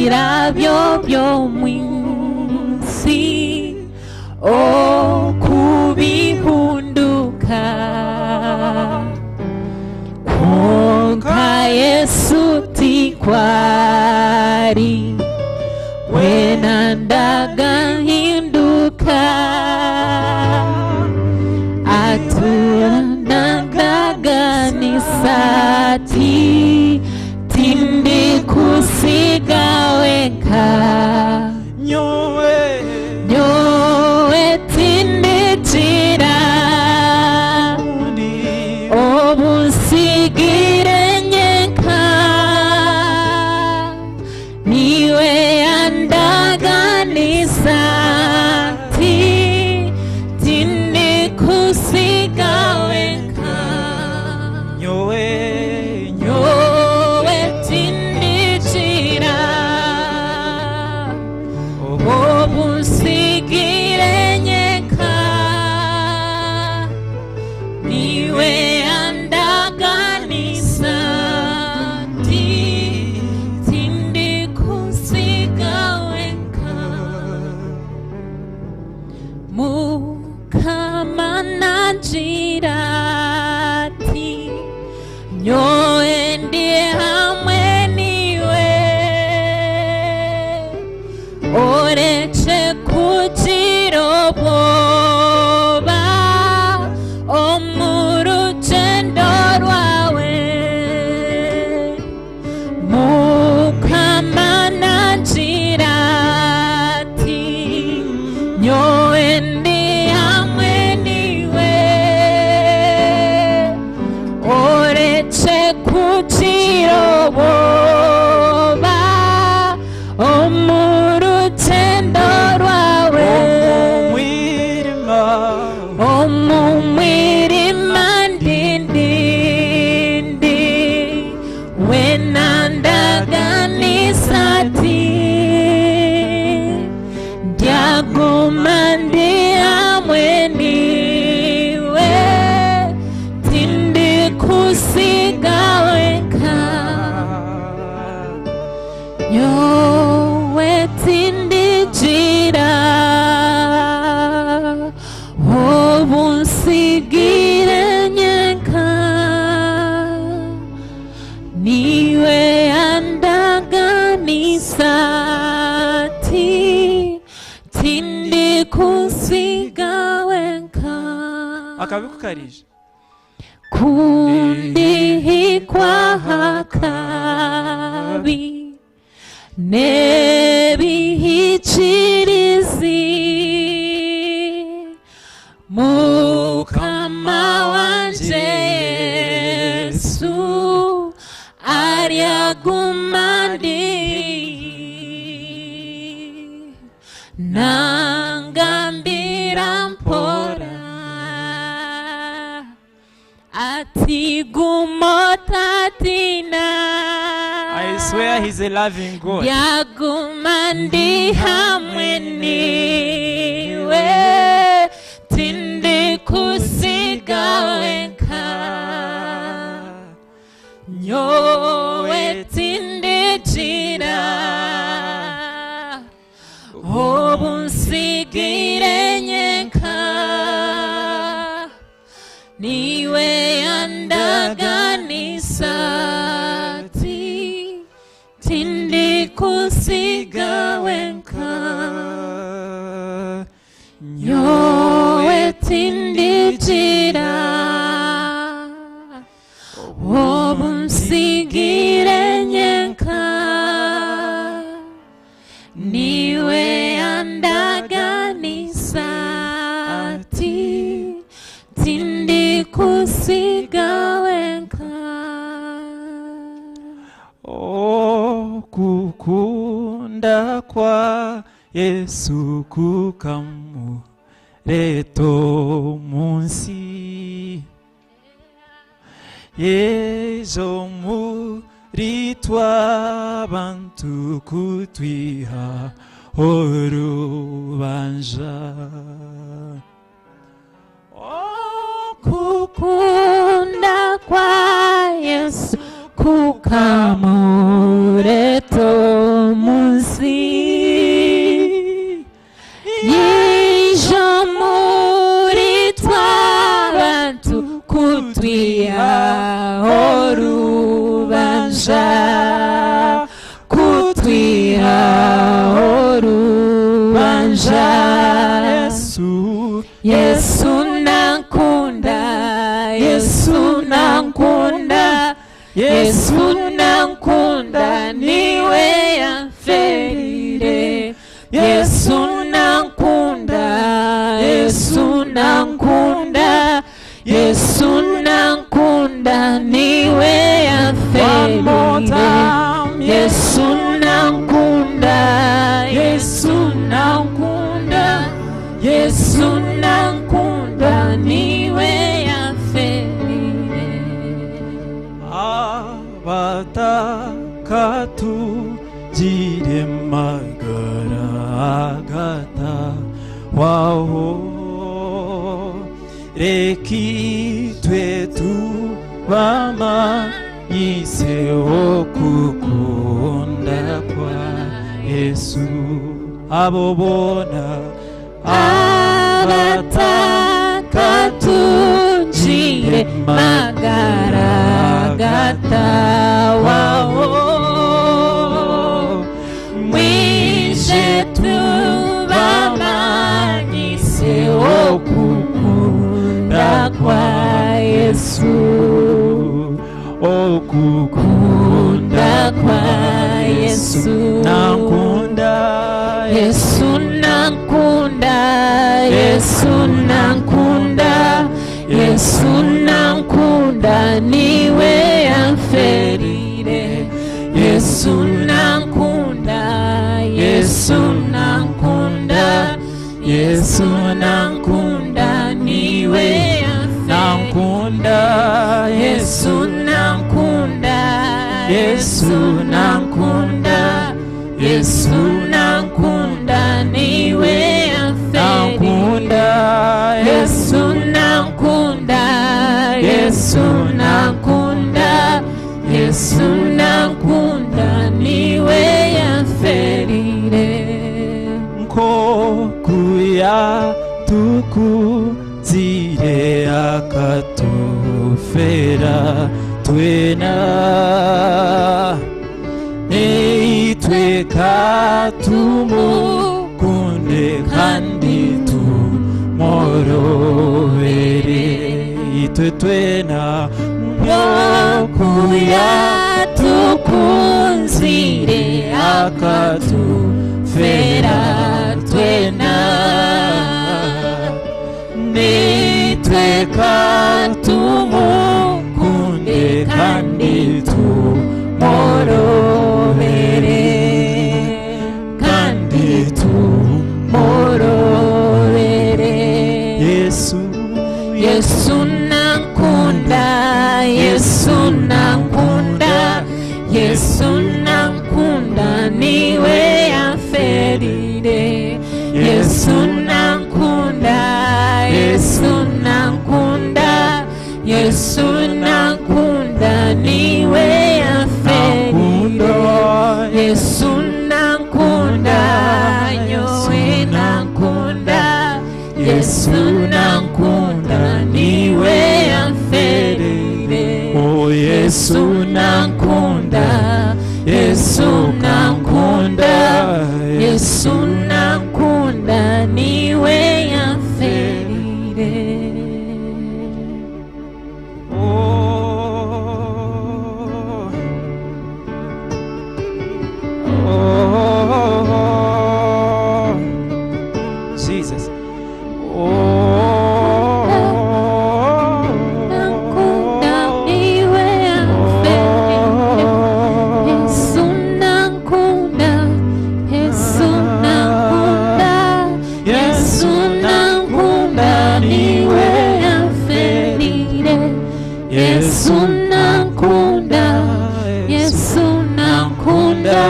Birabyo by'omu nsi okubihunduka kwonka Yesu tikwari wena ndagahinduka aturanagaganisa ati tindikusiga wenka nyowe nyowe tindikira undi obusigire nyenka niwe andaganisa ati tindikusiga wenka nyowe nyowe nyowe tindikira obusigire nyenka niwe andaganisa ti tindikusiga wenka mukama nangira ati nyowe ndi hamwe niwe oretse kugira ubwoba omu rugendo rwawe mukama nangira ati nyowe ndi hamwe niwe oretse kugira ubwoba omu rugendo rwawe umwirima omu mwirima ndindindi wenandaganisa ati ndyaguma ndi hamwe niwe tindikusiga wenka nyowe tindijira obunsigire nyenka niwe andaganisa ati tindikusiga wenka akabikukarije kundihikwa hakabi nebihikirizi mukama wanje Yesu aryaguma ndi nangambira mpora ati gumotatina I swear he's a loving God. yaguma ndi hamwe niwe tindikusiga wenka nyowe tindijira obunsigire nyenka niwe andaganisa ati tindikusiga wenka nyowe tindijira obunsigire nyenka niwe andaganisa ati tindikusiga wenka Oh, kukunda kwa Yesu kukamureto munsi yejo muri tw'abantu kutwiha orubanja Oh, kukunda kwa Yesu kukamureto munsi. Natwihaho orubanja. Yesu, Yesu nankunda, Yesu nankunda, Yesu nankunda, niwe yamferire. Yesu nankunda, Yesu nankunda, Yesu nankunda, niwe One more yamferire. time. Yesu nankunda, Yesu nankunda, Yesu nankunda, niwe yamferire. Abataka tugire magara agatahwaho, reka itwe tubamanyiseho kukunda kwa Yesu. Abo bona Abataka tugire magara agatawaho, mwije tubamanyiseho kukunda kwa Yesu. Okukunda Kunda kwa Yesu. Nankunda. Yesu nankunda, Yesu nankunda, Yesu nankunda, niwe yamferire. Yesu nankunda, Yesu nankunda, Yesu nankunda, niwe yamferire. Nankunda. Yesu nankunda, Yesu nankunda, Yesu nankunda, niwe yamferire. Nankunda. Yesu nankunda, Yesu nankunda, Yesu nankunda, niwe yamferire. Nkokuya tukuzire akatufera twena, neitwe katumukunde kandi tumworobere, itwe twena. Nkokuya tukunzire akatufera twena, nitwe katumukunde kandi tumworobere, kandi tumworobere. Yesu, Yesu nankunda, Yesu nankunda, Yesu nankunda, niwe yamferire. Yesu nankunda, Yesu nankunda, Yesu nankunda, niwe yamferire. Yesu nankunda, nyowe nankunda, Yesu nankunda, niwe yamferire. Oh, Yesu nankunda, Yesu nankunda, Yesu nankunda, niwe yamferire. Oh, oh, Jesus. Oh, Nankunda, niwe yamferire. Yesu nankunda, Yesu nankunda, Yesu nankunda, niwe yamferire. Yesu nankunda, Yesu nankunda,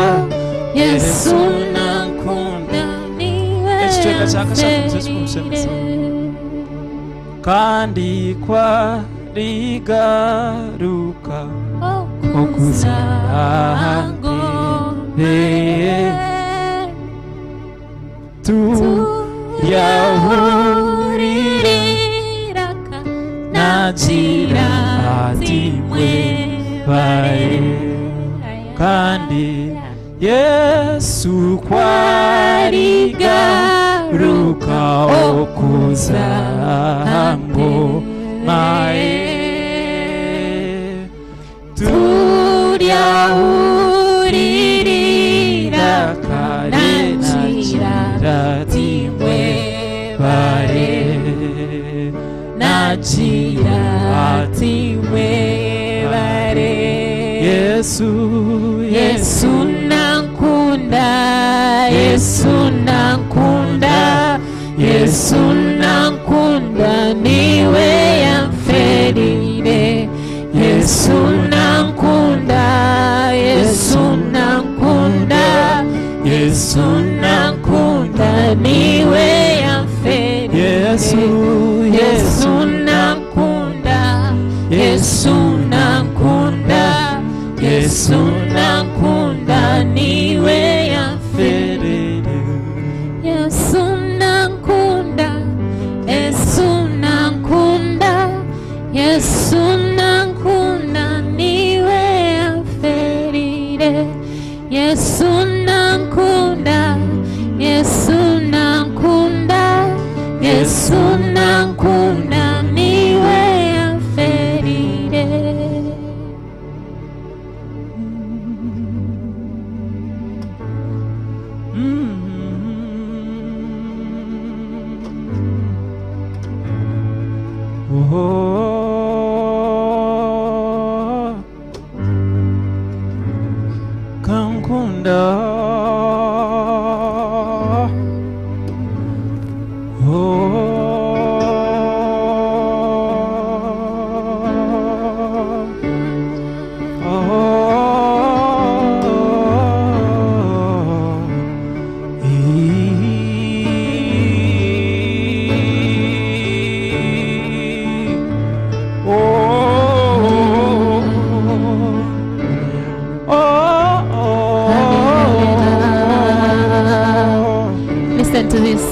Yesu nankunda, niwe Ekicweka kya kashatu nikyo kikumushemeza. yamferire. Kandi kwarigaruka Okuza ngoma ye, tuyahurire tuyahuriraka nagira ati mwebare, kandi Yesu kwarigaruka okuza ngomaye Turyahurira kare nakira timwe bare nakira timwe bare Yesu Yesu nankunda Yesu nankunda Yesu nankunda niwe yamferire Yesu nankunda Yesu nankunda Yesu nankunda niwe yamferire Yesu Yesu nankunda Yesu nankunda Yesu nankunda niwe yamferire Yesu nankunda Yesu nankunda Yesu nankunda niwe yamferire Yesu nankunda Yesu nankunda Yesu nankunda niwe yamferire Oh, kankunda Oh, oh, Listen to this.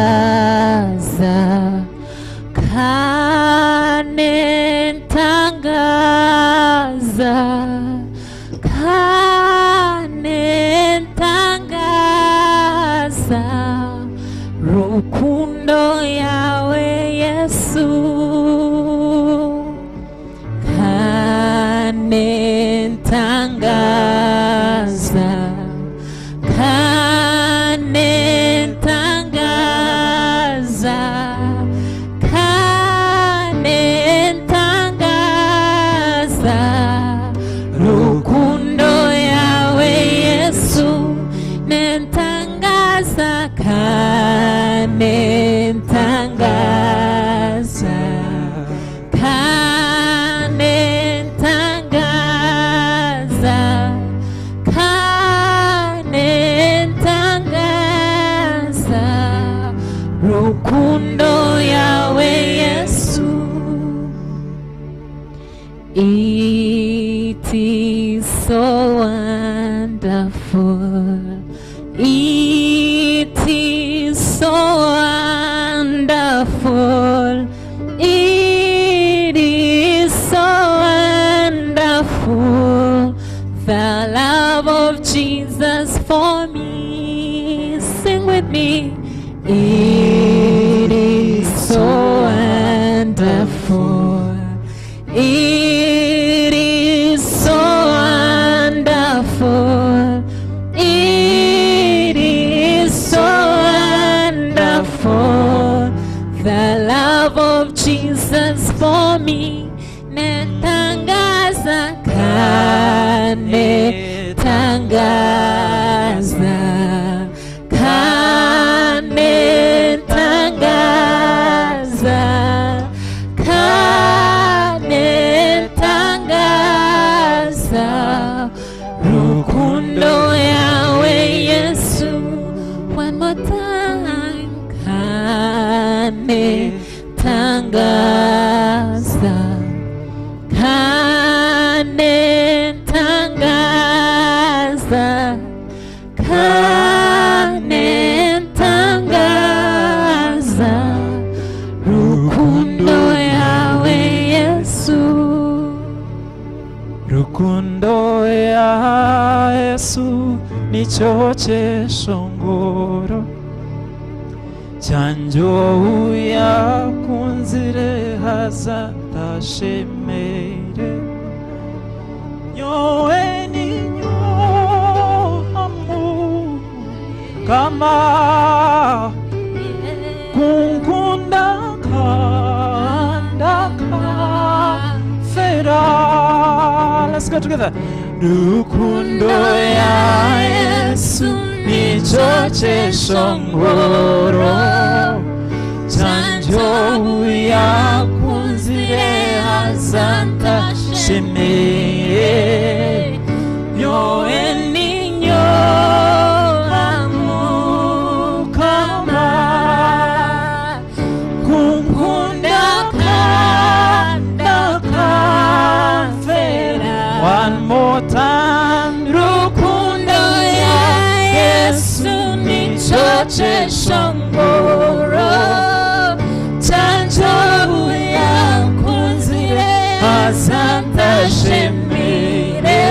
Kanentangaza Kanentangaza Kanentangaza Rukundo yawe Yesu Kanentangaza Kanentangaza Kanentangaza Rukundo yawe Yesu Nentangaza Kanentangaza Kanentangaza Kanentangaza Rukundo yawe Yesu It is so wonderful It is so wonderful It is so wonderful the love of Jesus for me. Sing with me. It is so wonderful. It is so wonderful. It is so wonderful. The love of Jesus for me. Netangaza kanetangaza kanetangaza kanetangaza rukundo yawe Yesu one more time kanetangaza kanetangaza kanetangaza rukundo yawe Yesu. Rukundo ya Yesu nicyo cyeshongoro cyanjye yakunzire haza tashemere nyowe ninyohamu kama kunkunda kandaka fera. Let's go together. Rukundo ya Yesu nicyo cyeshongoro cyanjye yakunzire hazantashemeye nyowe ninyohamukama kunkunda kandakafera. One more time. Rukundo ya Yesu nicyo cyeshongoro cyanjye yakunzire azantashemire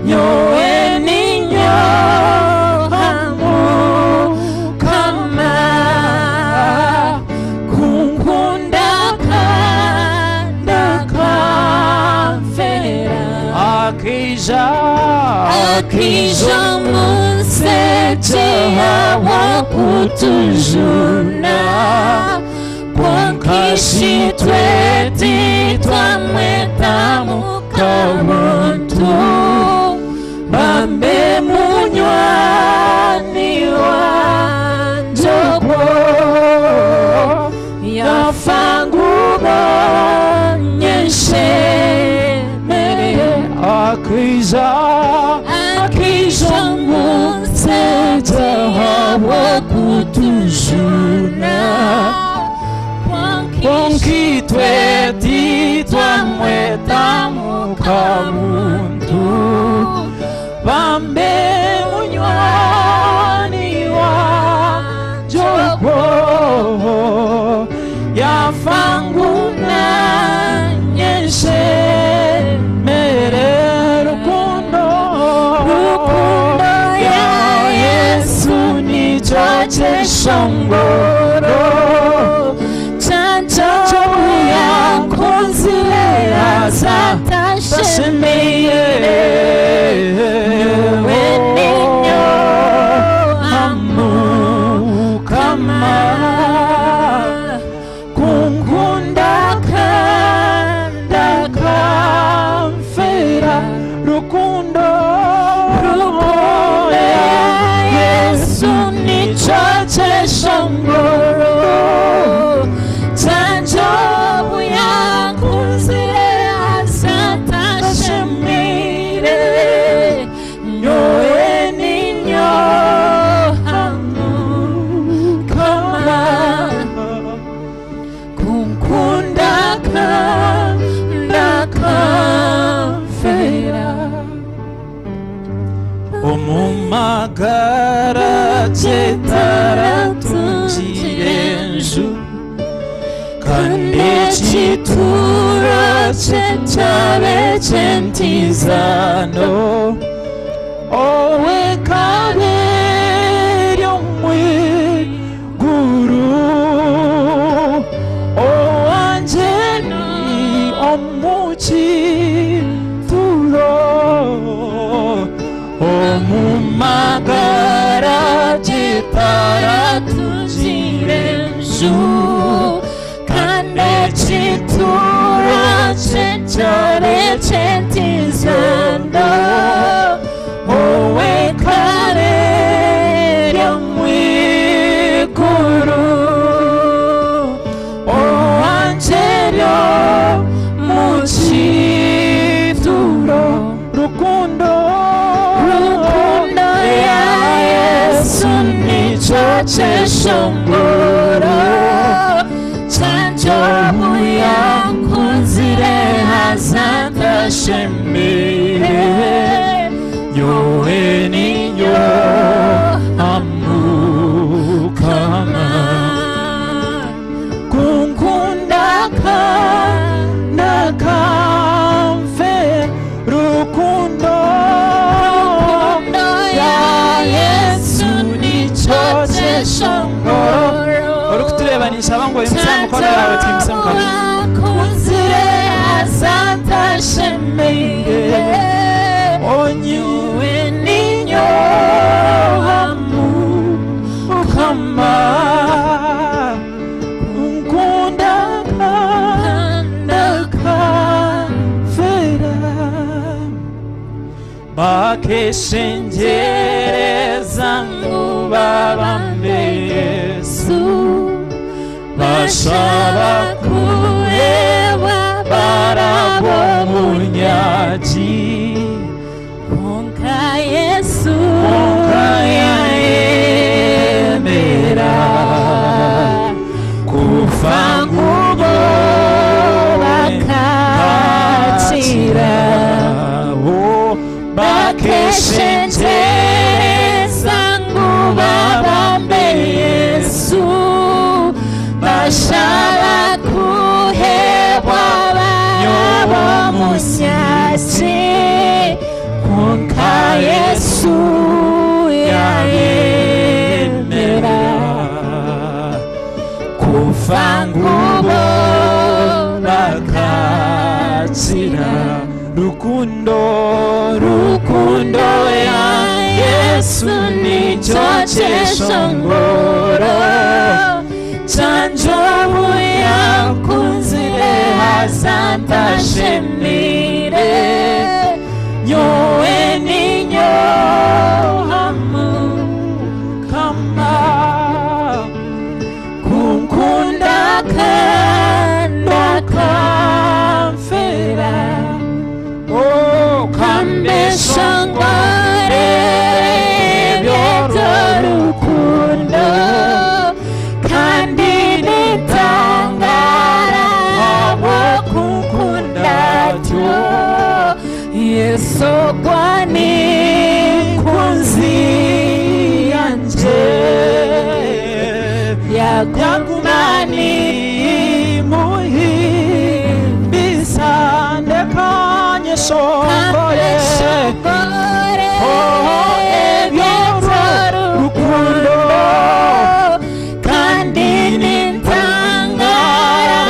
nyowe ninyohamukama kunkunda kandakafera akija Akija munseche hawakutujuna kwankishitwe titwamwetamu kabuntu bambe munywani wanjye yafanguba nyeshemereye akija Akija munseche hawakutujuna konkitwe titwamwetamu kabuntu bambe munywani wanjye yafanguna nyeshemere rukundo Rukundo ya Yesu nicyo cyeshongoro Chanjo yakunzire azatashemeye Nyowe ninyohamukama kunkunda kandakamfera rukundo Rukundo ya Yesu nicyo cyeshongoro Chanjo yakunzire azatashemire nyowe ninyohamukama kunkunda kandakamfera omumagara kyetaratungire enju kandi ekituro kye kyabe kyentizano owekabe ry'omwiguru owanje ni omukituro omumagara Tungire enju kandi ekituro kye kyabe kyentizano owekare ry'omwiguru owanje ryo mukituro rukundo Rukundo ya Yesu nicyo cyeshongoro cyanjye yakunzire hazantashemire nyowe ninyohamukama kunkunda kanakamfe Bakeshengereza ngu babambe Yesu, bashaba kuhebwa barabo munyagi. Konka Yesu Konka yayemera kufa ngubo bakakira. Oh, Bakeshengereza ngu babambe Yesu, bashaba kuhebwa barabo munyasi. Konka Yesu yayemera kufa ngubo bakakira. Rukundo, rukundo ya Yesu nicyo cyeshongoro cyanjobu yakunzire hazantashemire nyowe ninyohamu kama kunkunda kanda kamfera oh Kambeshongore by'urukundo kandi nitangara abo kukunda tyo Yesu kwani kunzi yanje yakumani yakumani muhimbisa ndekanye shongore Kambeshongore Oh, by'urukundo kandi nitangara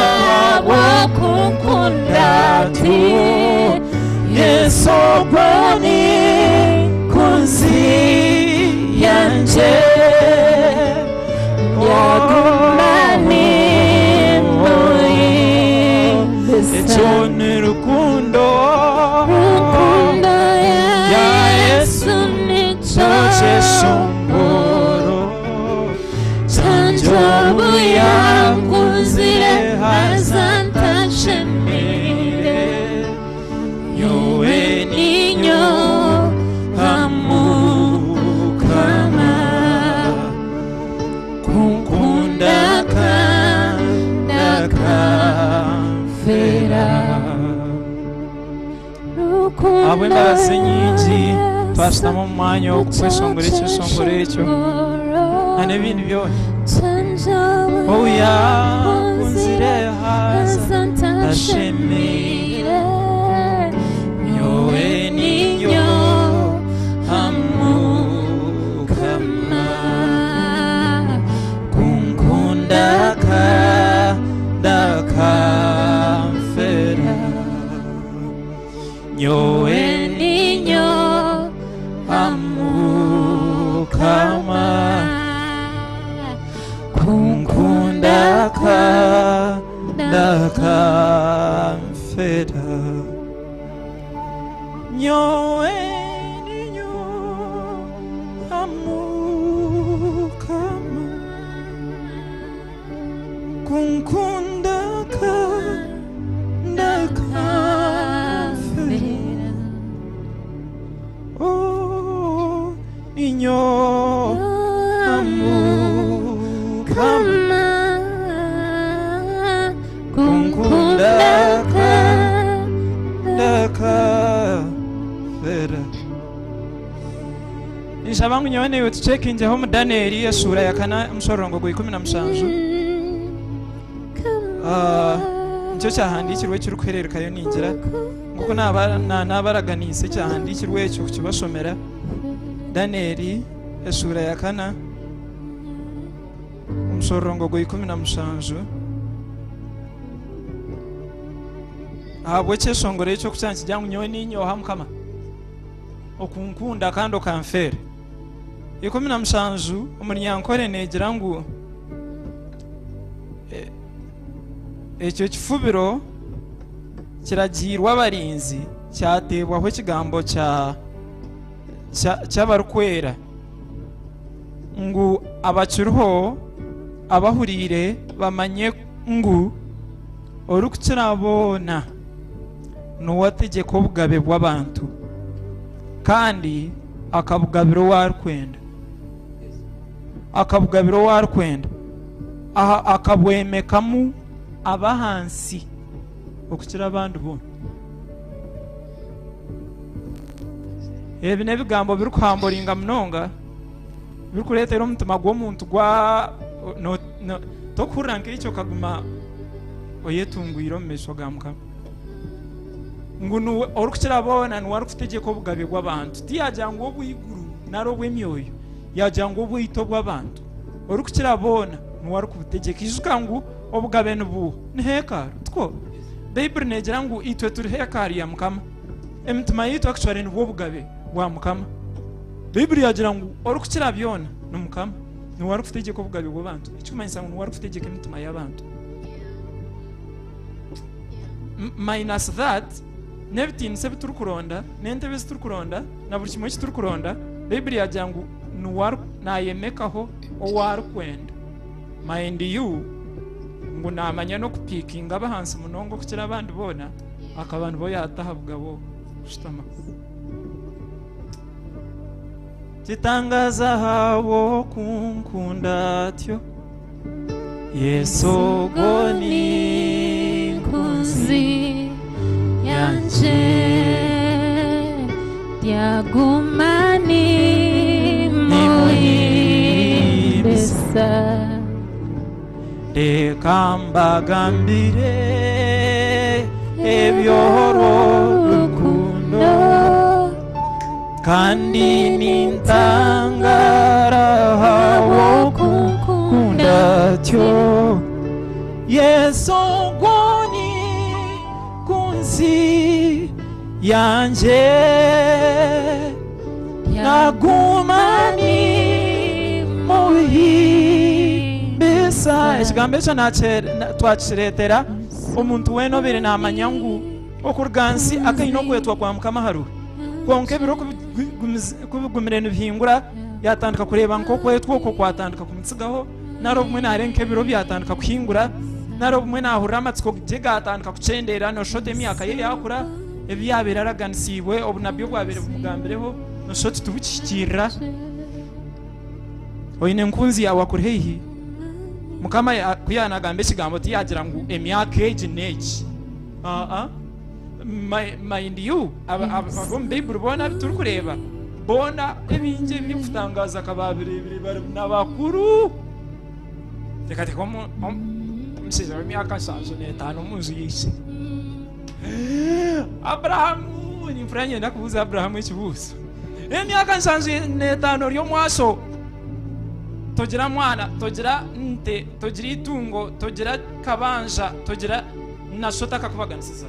abo kukunda tyo Yesu kwani kunzi yanje Yagumani muhimbisa. Icyo ni rukundo Rukundo ya Ya Yesu nicyo cyeshongoro cyanjobu yankuzire azantashemire yowe ninyo hamukama kunkunda ndakamfera. kamfera. Rukundo Abo embabazi nyingi ya Yesu twashitama omu mwanya okweshongora ekyeshongoro ekyo na n'ebindi byona. Cyanjobu Oyakunzire haza azantashemire nyowe ninyo hamukama kunkunda ndakamfera nyowe ninyo hamukama kunkunda ndakamfera nyowe ninyo hamukama kunkunda ndakamfera oh ninyo hamukama Kunkunda ndakamfera. Nshaba ngu nyowe niwe tucekingeho mu Daniyeli esura ya kana omushororongo gwa 17. Ah, nicyo cyahandikirwe kirikuhererekayo ningira nkuko nabaraganise cyahandikirwe ekyo kukibashomera. Daniyeli esura ya kana omushororongo gwa 17 ahabwe ekyeshongoro ekyo kukyankijya ngu nyowe ninyoha mukama okunkunda kandi okamfera. 17 omunyankore negira ngu ekyo kifubiro kiragirwa abarinzi kyatebwaho ekigambo kya Ky'abarikwera ngu abakiriho abahuriire bamanye ngu orikukira boona niwe ategyeka obugabe bw'abantu kandi akabugabira ou arikwenda, akabugabira ou arikwenda, aha akabwemekamu ab'ahansi okukira abandi boona. Ebi n'ebigambo birikuhamburinga munonga birikureetera omutima gw'omuntu gwa tokuhurira nk'ekyo okaguma oyetungwire omu maisho ga Mukama. Ngu niwe orikukira boona niwe arikutegyeka obugabe bw'abantu. Tiyagira ngu obw'eiguru nari obw'emyoyo, yagira ngu obwaitu obw'abantu. Orikukira boona niwe arikubutegyeka. Ijuka ngu obugabe ni buuha? Ni hekalu, tikwo? Baiburi neegira ngu itwe turi hekalu ya Mukama. Emitima yaitu actually nibwo bugabe bwa Mukama. Baiburi yagira ngu orikukira byona ni Mukama. Niwe arikutegyeka obugabe bw'abantu. Ekikumanyisa ngu niwe arikutegyeka emitima y'abantu. Minus that, n'ebitiinisa ebi turikuronda, n'entebe ezi turikuronda, na buri kimwe eki turikuronda, Baiburi yagira ngu niwe naayemekaho ou arikwenda. Mind you, ngu naamanya n'okupiikinga ab'ahansi munonga okukira abandi boona, akaba nibo yaata aha bugabo kushutama. Kitangaaza ahabw'okunkunda atyo, Yesu ogwo ni nkunzi yangye, ryaguma nimuhimbisa. Reka mbagambire eby'orwo rukundo, kandi nintangara ahabw'okunkunda atyo. Yesu ogwo ni nkunzi yangye, naguma nimuhimbisa. Ekigambo ekyo twakireetera omuntu weena obaire naamanya ngu okuruga nsi akaine okwetwa kwa Mukama ahariwe. Kwonka ebiro ku bigumire nibihingura, yaatandika kureeba nk'okwetwa okwo kwatandika kumutsigaho, nari obumwe naareeba nk'ebiro byatandika kuhingura, nari obumwe naahurira amatsiko gye gaatandika kukyendeera, nooshusha oti emyaka ye yaakura, ebi yaabaire araganisiibwe, obunabi obwabaire bumugambireho, nooshusha oti tibukihikiirira. Oine enkunzi yaawe akuri haihi, Mukama ku yaanagamba ekigambo tiyaagira ngu emyaka egi n'egi. Aa, mind you, ab'omu Baiburi boona abu turikureeba, boona ebingi ebirikutangaaza ka baabireebire bari n'abakuru. Teekateeka omushaija w'emyaka 75 omu nju y'eishe. Abrahamu, nimpurira niinyenda kubuuza Abrahamu ekibuuzo. Emyaka 75 ori omwaso, togira mwana, togira nte, togira eitungo, togira kabanja, togira na sho takakubaganisiza,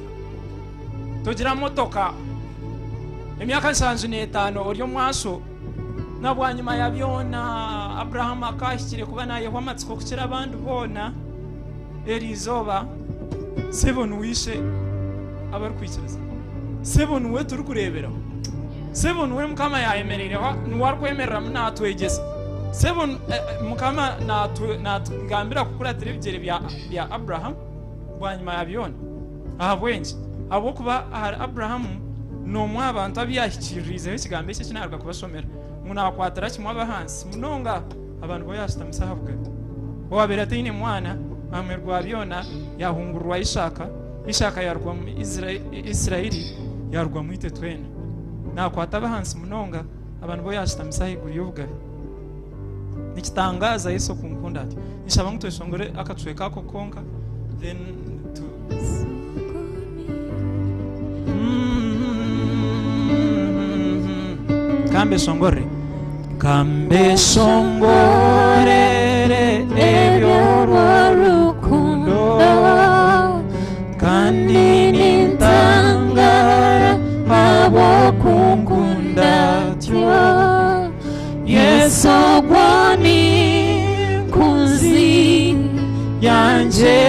togira motoka. Emyaka 75 ori omwaso, na bwanyima ya byona Abrahamu akahikire kuba naayehwa amatsiko kukira abandi boona. Eri izooba sebo niwe ishe abarikwikiriza, sebo niwe turikureeberaho, sebo niwe Mukama yaayemereireho, niwe arikwemereramu naatwegyesa. Sebo Mukama naatugambira kukuratira ebigyere bya Abrahamu bwanyima ya byona. Ahabw'enki? Ahabw'okuba ahari Abrahamu n'omwe aha bantu abu yaahikiiririizeho ekigambo eki eki naaruga kubashomera, ngu naakwatira kimwe ab'ahansi munonga abantu bo yaashutamisa aha bugabe. Owaabaire ataine mwana, aha muheru gwa byona yaahungurwa Isaaka, Isaaka yaarugwamu Isiraeli, yaarugwamu itwe twena. Naakwata ab'ahansi munonga, abantu bo yaashutamisa ahaiguru y'obugabe. Nikitangaaza Yesu okunkunda atyo. Ninshaba ngu tweshongore akacweka ako konka then tu Kambeshongorere. Kambeshongorere eby'orwo rukundo, kandi nintangara ahabw'okunkunda atyo. Yesu ogwo ni nkunzi yangye,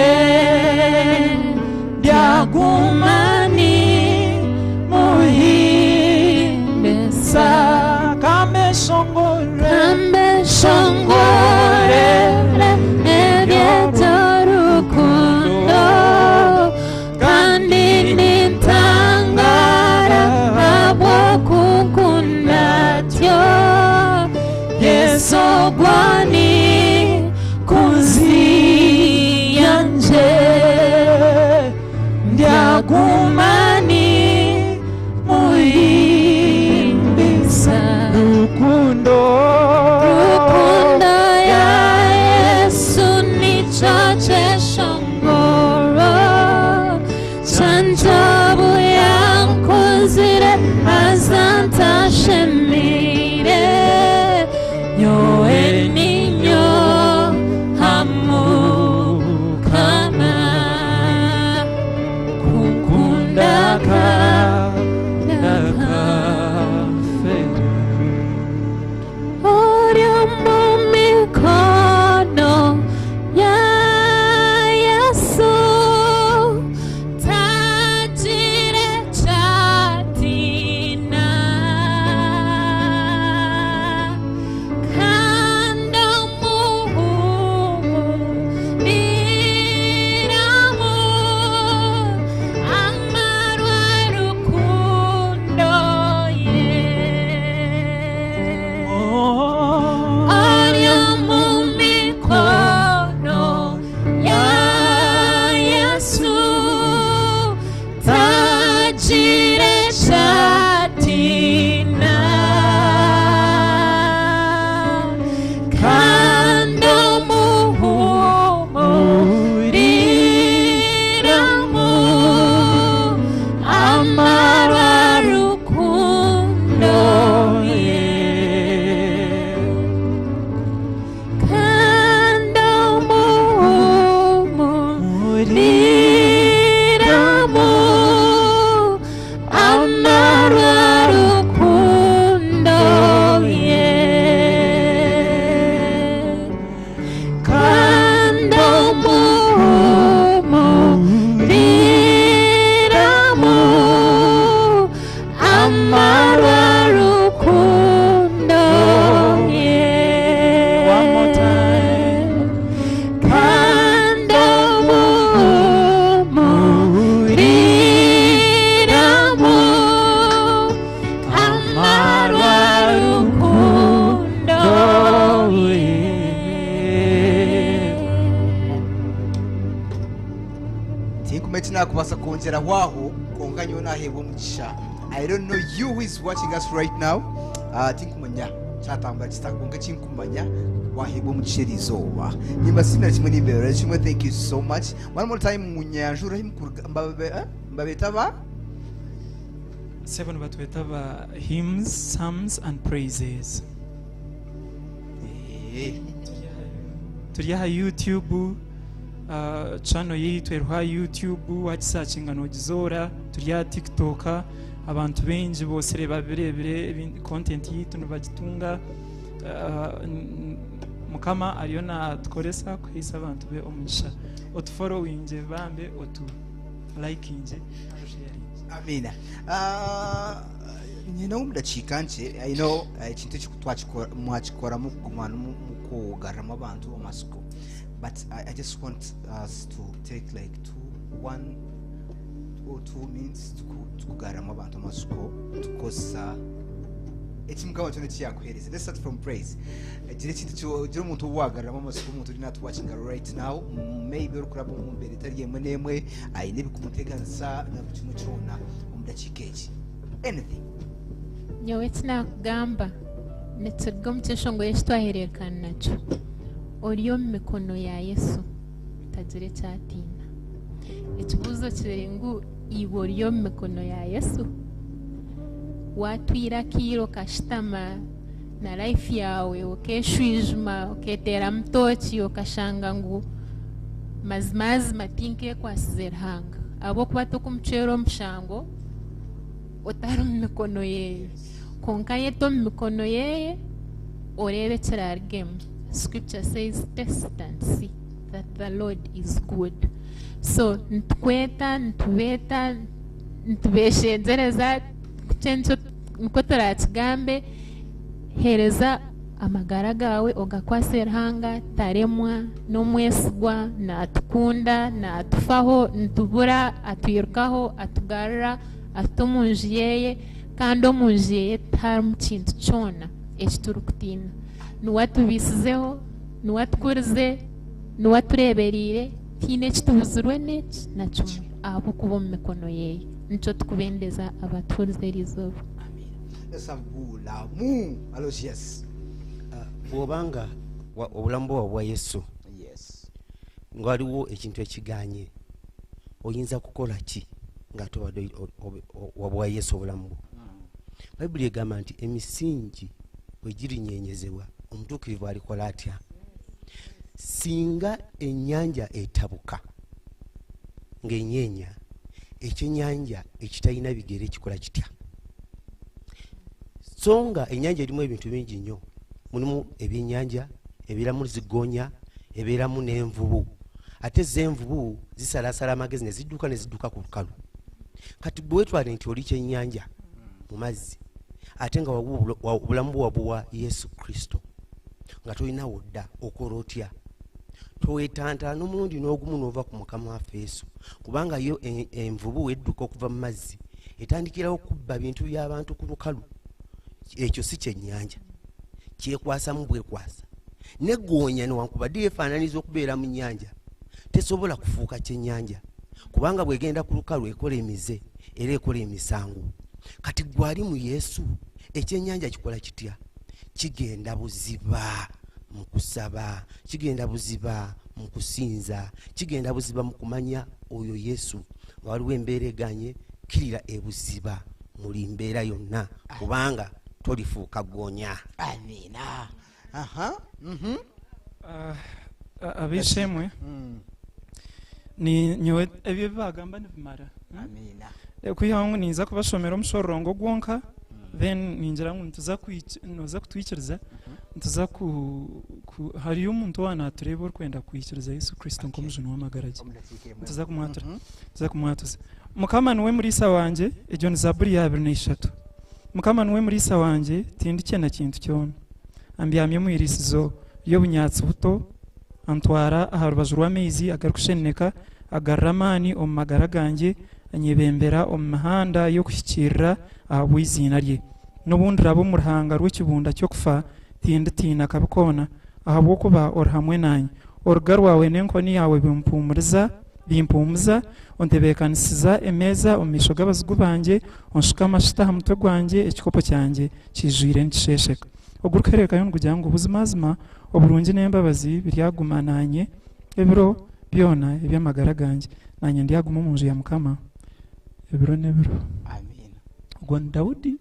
ryaguma nimuhimbisa. Ogwani kunzi yanje Ndagumani muhimbisa Rukundo Rukundo ya Yesu nicho cheshongoro Chanjabu yankozire azantashemire Nyowe ninyo hamukama Kukundaka Ndakafera Ori mu mikono ya Yesu tagire cyatina kandi amuhumuriramo amarwa rukundo ye. Ari mu mikono ya Yesu tagire cyatina kandi amuhumuriramo amarwa rukundo ye. Kandi amuhumuriramo amarwa rukundo ye. Kandi amuhumuriramo amarwa rukundo ye. One more time. Kandi amuhumuriramo amarwa rukundo ye. Tinkumenya tinakubasa kwongyera waho kwonka nyowe naheebwa omugisha. I don't know you who is watching us right now. Tinkumanya kyatambura kita kwonka kinkumanya waheebwa omugisha eri izooba. Nimbasiimira kimwe nimbeerera kimwe. Thank you so much. One more time munyanjura mbabeeta ba Seven batweta ba hymns, psalms and praises. Turi aha YouTube, channel yitu eriho YouTube, wakisakinga nogizora. Turi aha TikTok, abantu bengi bose babirebire content yitu nibagitunga. Mukama ariyo natukoresa kuhaisa abantu be omugisha. Otufollowinge bambe, otu likinge, sharinge. Amina. Nyina omudakiika nkye, I know ekintu eki mwakikoramu kuguma mukugarramu abantu amasiko, but I just want us to take like two, one or two minutes tukugarramu abantu amasiko tukozesa ekimukama kyona ekiyakuheereza. Let's start from praise. Gira ekintu gira omuntu owagarramu amasiko, omuntu ori natuwatchinga right now, maybe orikuraba omu mbeera etari emwe n'emwe, aine ebikumuteganisa na buri kimwe kyona omu dakiika egi, anything. Nyowe tinakugamba nituruga omu kyeshongo eki twahererekana nakyo. Ori omu mikono ya Yesu tagira ekyatiina. Ekibuuzo kiri ngu iwe ori omu mikono ya Yesu? Watwire akaire okashutama na life yawe okeshwijuma oketeeramu tooki okashanga ngu mazimazima tinkeekwasize Ruhanga, ahabw'okuba tokumucwera omushango otari omu mikono yeeye. Konka yeta omu mikono yeeye oreebe ekirarugemu. Scripture says, test and see that the Lord is good. So nitukweta, nitubeeta, nitubeshengyereza kukye niko turakigambe. Hereza amagara gawe ogakwase Ruhanga, taremwa, n'omwesigwa, natukunda, natufaho, nitubura atwirukaho, atugarura, atuta omu nju yeye, kandi omu nju yeye tiharimu kintu kyona eki turikutiina. Niwe atubiisizeho, niwe atukurize, niwe atureebereire, tihaine eki tubuzirwe n'eki na kimwe ahabw'okuba omu mikono ye. Nikyo tukubendeza abatuhurize eri izooba. Amiina. Bulamu. Aloysius. Bw'oba nga obulamu bwo wabwa Yesu, Yes. nga waliwo ekintu ekiganye, oyinza kukola ki nga tobadde wabwa Yesu obulamu bwo? Bayibuli egamba nti emisingi bwe girinyenyezebwa, omutuukirivu alikola atya? Singa ennyanja etabuka ng'enyeenya, ekyennyanja ekitalina bigere kikola kitya? So nga ennyanja erimu ebintu bingi nnyo, mulimu ebyennyanja, ebeeramu zigonya, ebeeramu n'envubu, ate z'envubu zisalasala amagezi ne zidduka ne zidduka ku lukalu. Kati gwe weetwale nti oli kyennyanja mu mazzi, ate nga obulamu bwo wabuwa Yesu Kristo, nga tolina wodda, okola otya? Toweetantala n'omulundi n'ogumu n'ova ku Mukama waffe Yesu, kubanga yo envubu edduka okuva mu mazzi etandikirawo kubba bintu by'abantu ku lukalu. Ekyo si kyennyanja, kyekwasamu bwekwasa. N'eggoonya newankubadde yeefaananyiriza okubeera mu nnyanja, tesobola kufuuka kyennyanja, kubanga bw'egenda ku lukalu ekola emize era ekola emisango. Kati ggwe ali mu Yesu, ekyennyanja kikola kitya? Kigenda buziba mu kusaba, kigenda buziba mu kusinza, kigenda buziba mu kumanya oyo Yesu. Nga waliwo embeera eganye, kkirira ebuziba muli mbeera yonna, kubanga tolifuuka ggoonya. Amiina. Aha. Ab'eishe-emwe, ni nyowe ebyo ebi bagamba nibimara. Amiina. Kwihaho ngu ninza kubashomera omushororongo gwonka, then ningira ngu nituza noza kutwikiriza, nituza ku, ku hariyo omuntu owa natureeba orikwenda kwikiriza Yesu Kristo nk'omujuni w'amagara ge. Omu dakiika emwe. Nituza kumwatura. Nituza kumwatuza. Mukama niwe muriisa wangye, egyo ni Zaburi ya 23. Mukama niwe muriisa wangye, tindikyena kintu kyona. Ambyamya omu iriisizo ry'obunyaatsi buto, antwara aha rubaju rw'amaizi agarikusheneneka, agarura amaani omu magara gangye, anyebembera omu mihanda y'okuhikiirira ahabw'eiziina rye. N'obu ndiraba omu ruhanga rw'ekibunda ky'okufa, tinditiina kabi koona, ahabw'okuba ori hamwe naanye. Oruga rwawe n'enkoni yawe bimpuumuza, ontebeekanisiza emeeza omu maisho g'abazigu bangye, onshuka amashita aha mutwe gwangye, ekikopo kyangye kijwire nikisheesheka. Ogurikuhererukayo nigugira ngu buzimazima oburungi n'embabazi biryaguma naanye ebiro byona eby'amagara gangye, naanye ndyaguma omu nju ya Mukama ebiro n'ebiro. Amiina. Ogwo ni Daudi.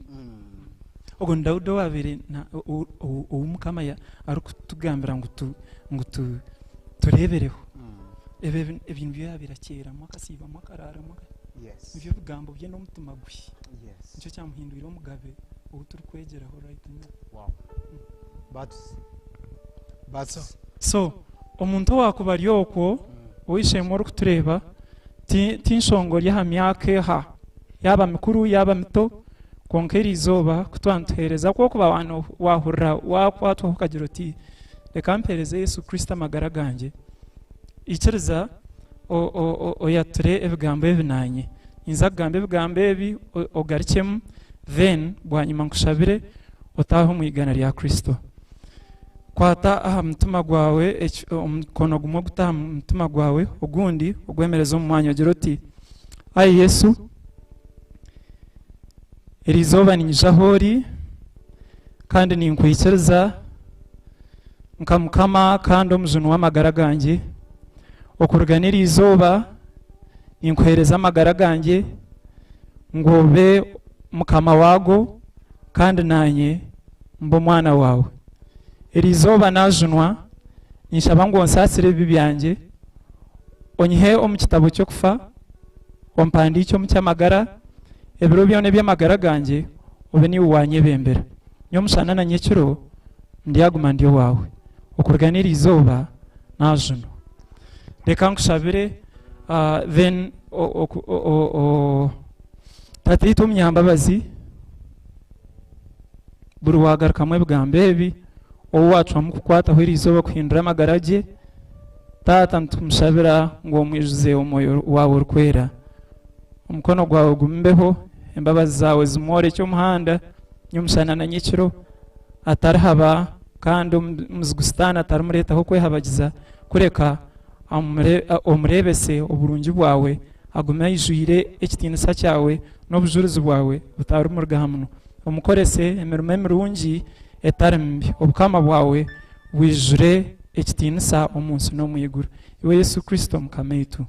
Ogwo ni Daudi owabaire ou Mukama arikutugambira ngu tureebereho. Ebyo ebintu byo yabaire akyeramu, akasiibamu, akaraaramu. Nibyo bigambo bye n'omutima gwe. Nikyo kyamuhindwire omugabe ou turikwegyeraho right now. Wow. Batusi. Batusi. So omuntu owakuba ari okwo, ow'eishe-emwe orikutureeba, ti nshonga ori aha myaka eha, yaaba mikuru yaaba mito, kwonka eri izooba ku twanituheereza kwokuba wahurira wakwatwaho okagira oti reka mpeereze Yesu Kristo amagara gangye, ikiriza oyature ebigambo ebi naanye. Ninza kugamba ebigambo ebi ogarukyemu, then bwanyima nkushabire otaahe omu igana rya Kristo. Kwata aha mutima gwawe, omukono gumwe oguta aha mutima gwawe, ogundi ogwemereze omu mwanya, ogira oti ai Yesu, eri izooba ninyija ahu ori kandi ninkwikiriza nka Mukama kandi omujuni w'amagara gangye. Okuruga n'eri izooba ninkuheereza amagara gangye ngu obe Mukama waago kandi naanye mbe omwana waawe. Eri izooba naajunwa, ninshaba ngu onsaasire ebibi byangye, onyihe omu kitabo ky'okufa, ompandiike omu ky'amagara, ebiro byona eby'amagara gangye obe niiwe wanyebembera. Nyomushana na nyekiro ndyaguma ndi owaawe. Okuruga n'eri izooba naajunwa. Reka nkushabire, then Tataitwe omunyambabazi, buri wagarukamu ebigambo ebi, ou wacwamu kukwataho eri izooba kuhindura amagara gye, Taata nitumushabira ngu omwijuze omwoyo wawe orikwera. Omukono gwawe gumbeho, embabazi zawe zimworekye omuhanda, nyomushana na nyekiro, atarihaba. Kandi omuzigu Sitaane atarimureetaho okwehabagiza, kureka omureebese oburungi bwawe, agume aijwire ekitiinisa kyawe n'obujurizi bwawe butarimuruga aha munwa. Omukorese emirimo emirungi etari mibi, obukama bwawe bwijure ekitiinisa omu nsi n'omu iguru. Iwe Yesu Kristo Mukama waitu.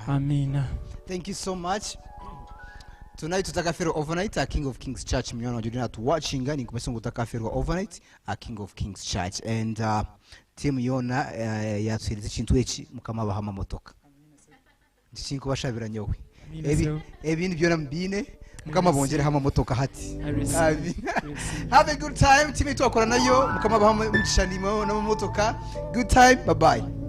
Amiina. Thank you so much. Tonight tutakaferwa overnight at King of Kings Church. Munywani wangye ori natuwatchinga ninkumanyisa ngu otakaferwa overnight at King of Kings Church and uh, team yoona uh, yatuhereza ekintu eki mukama abahe amamotoka. Nikyo kinkubashabira nyowe. Amiina Ebi- sebo. Ebindi byona mubiine mukama abongereho amamotoka hati. I receive. Amina. I receive. Have a good time. Team twakora nayo mukama abahe omugisha n'amamotoka. Good time. Bye bye.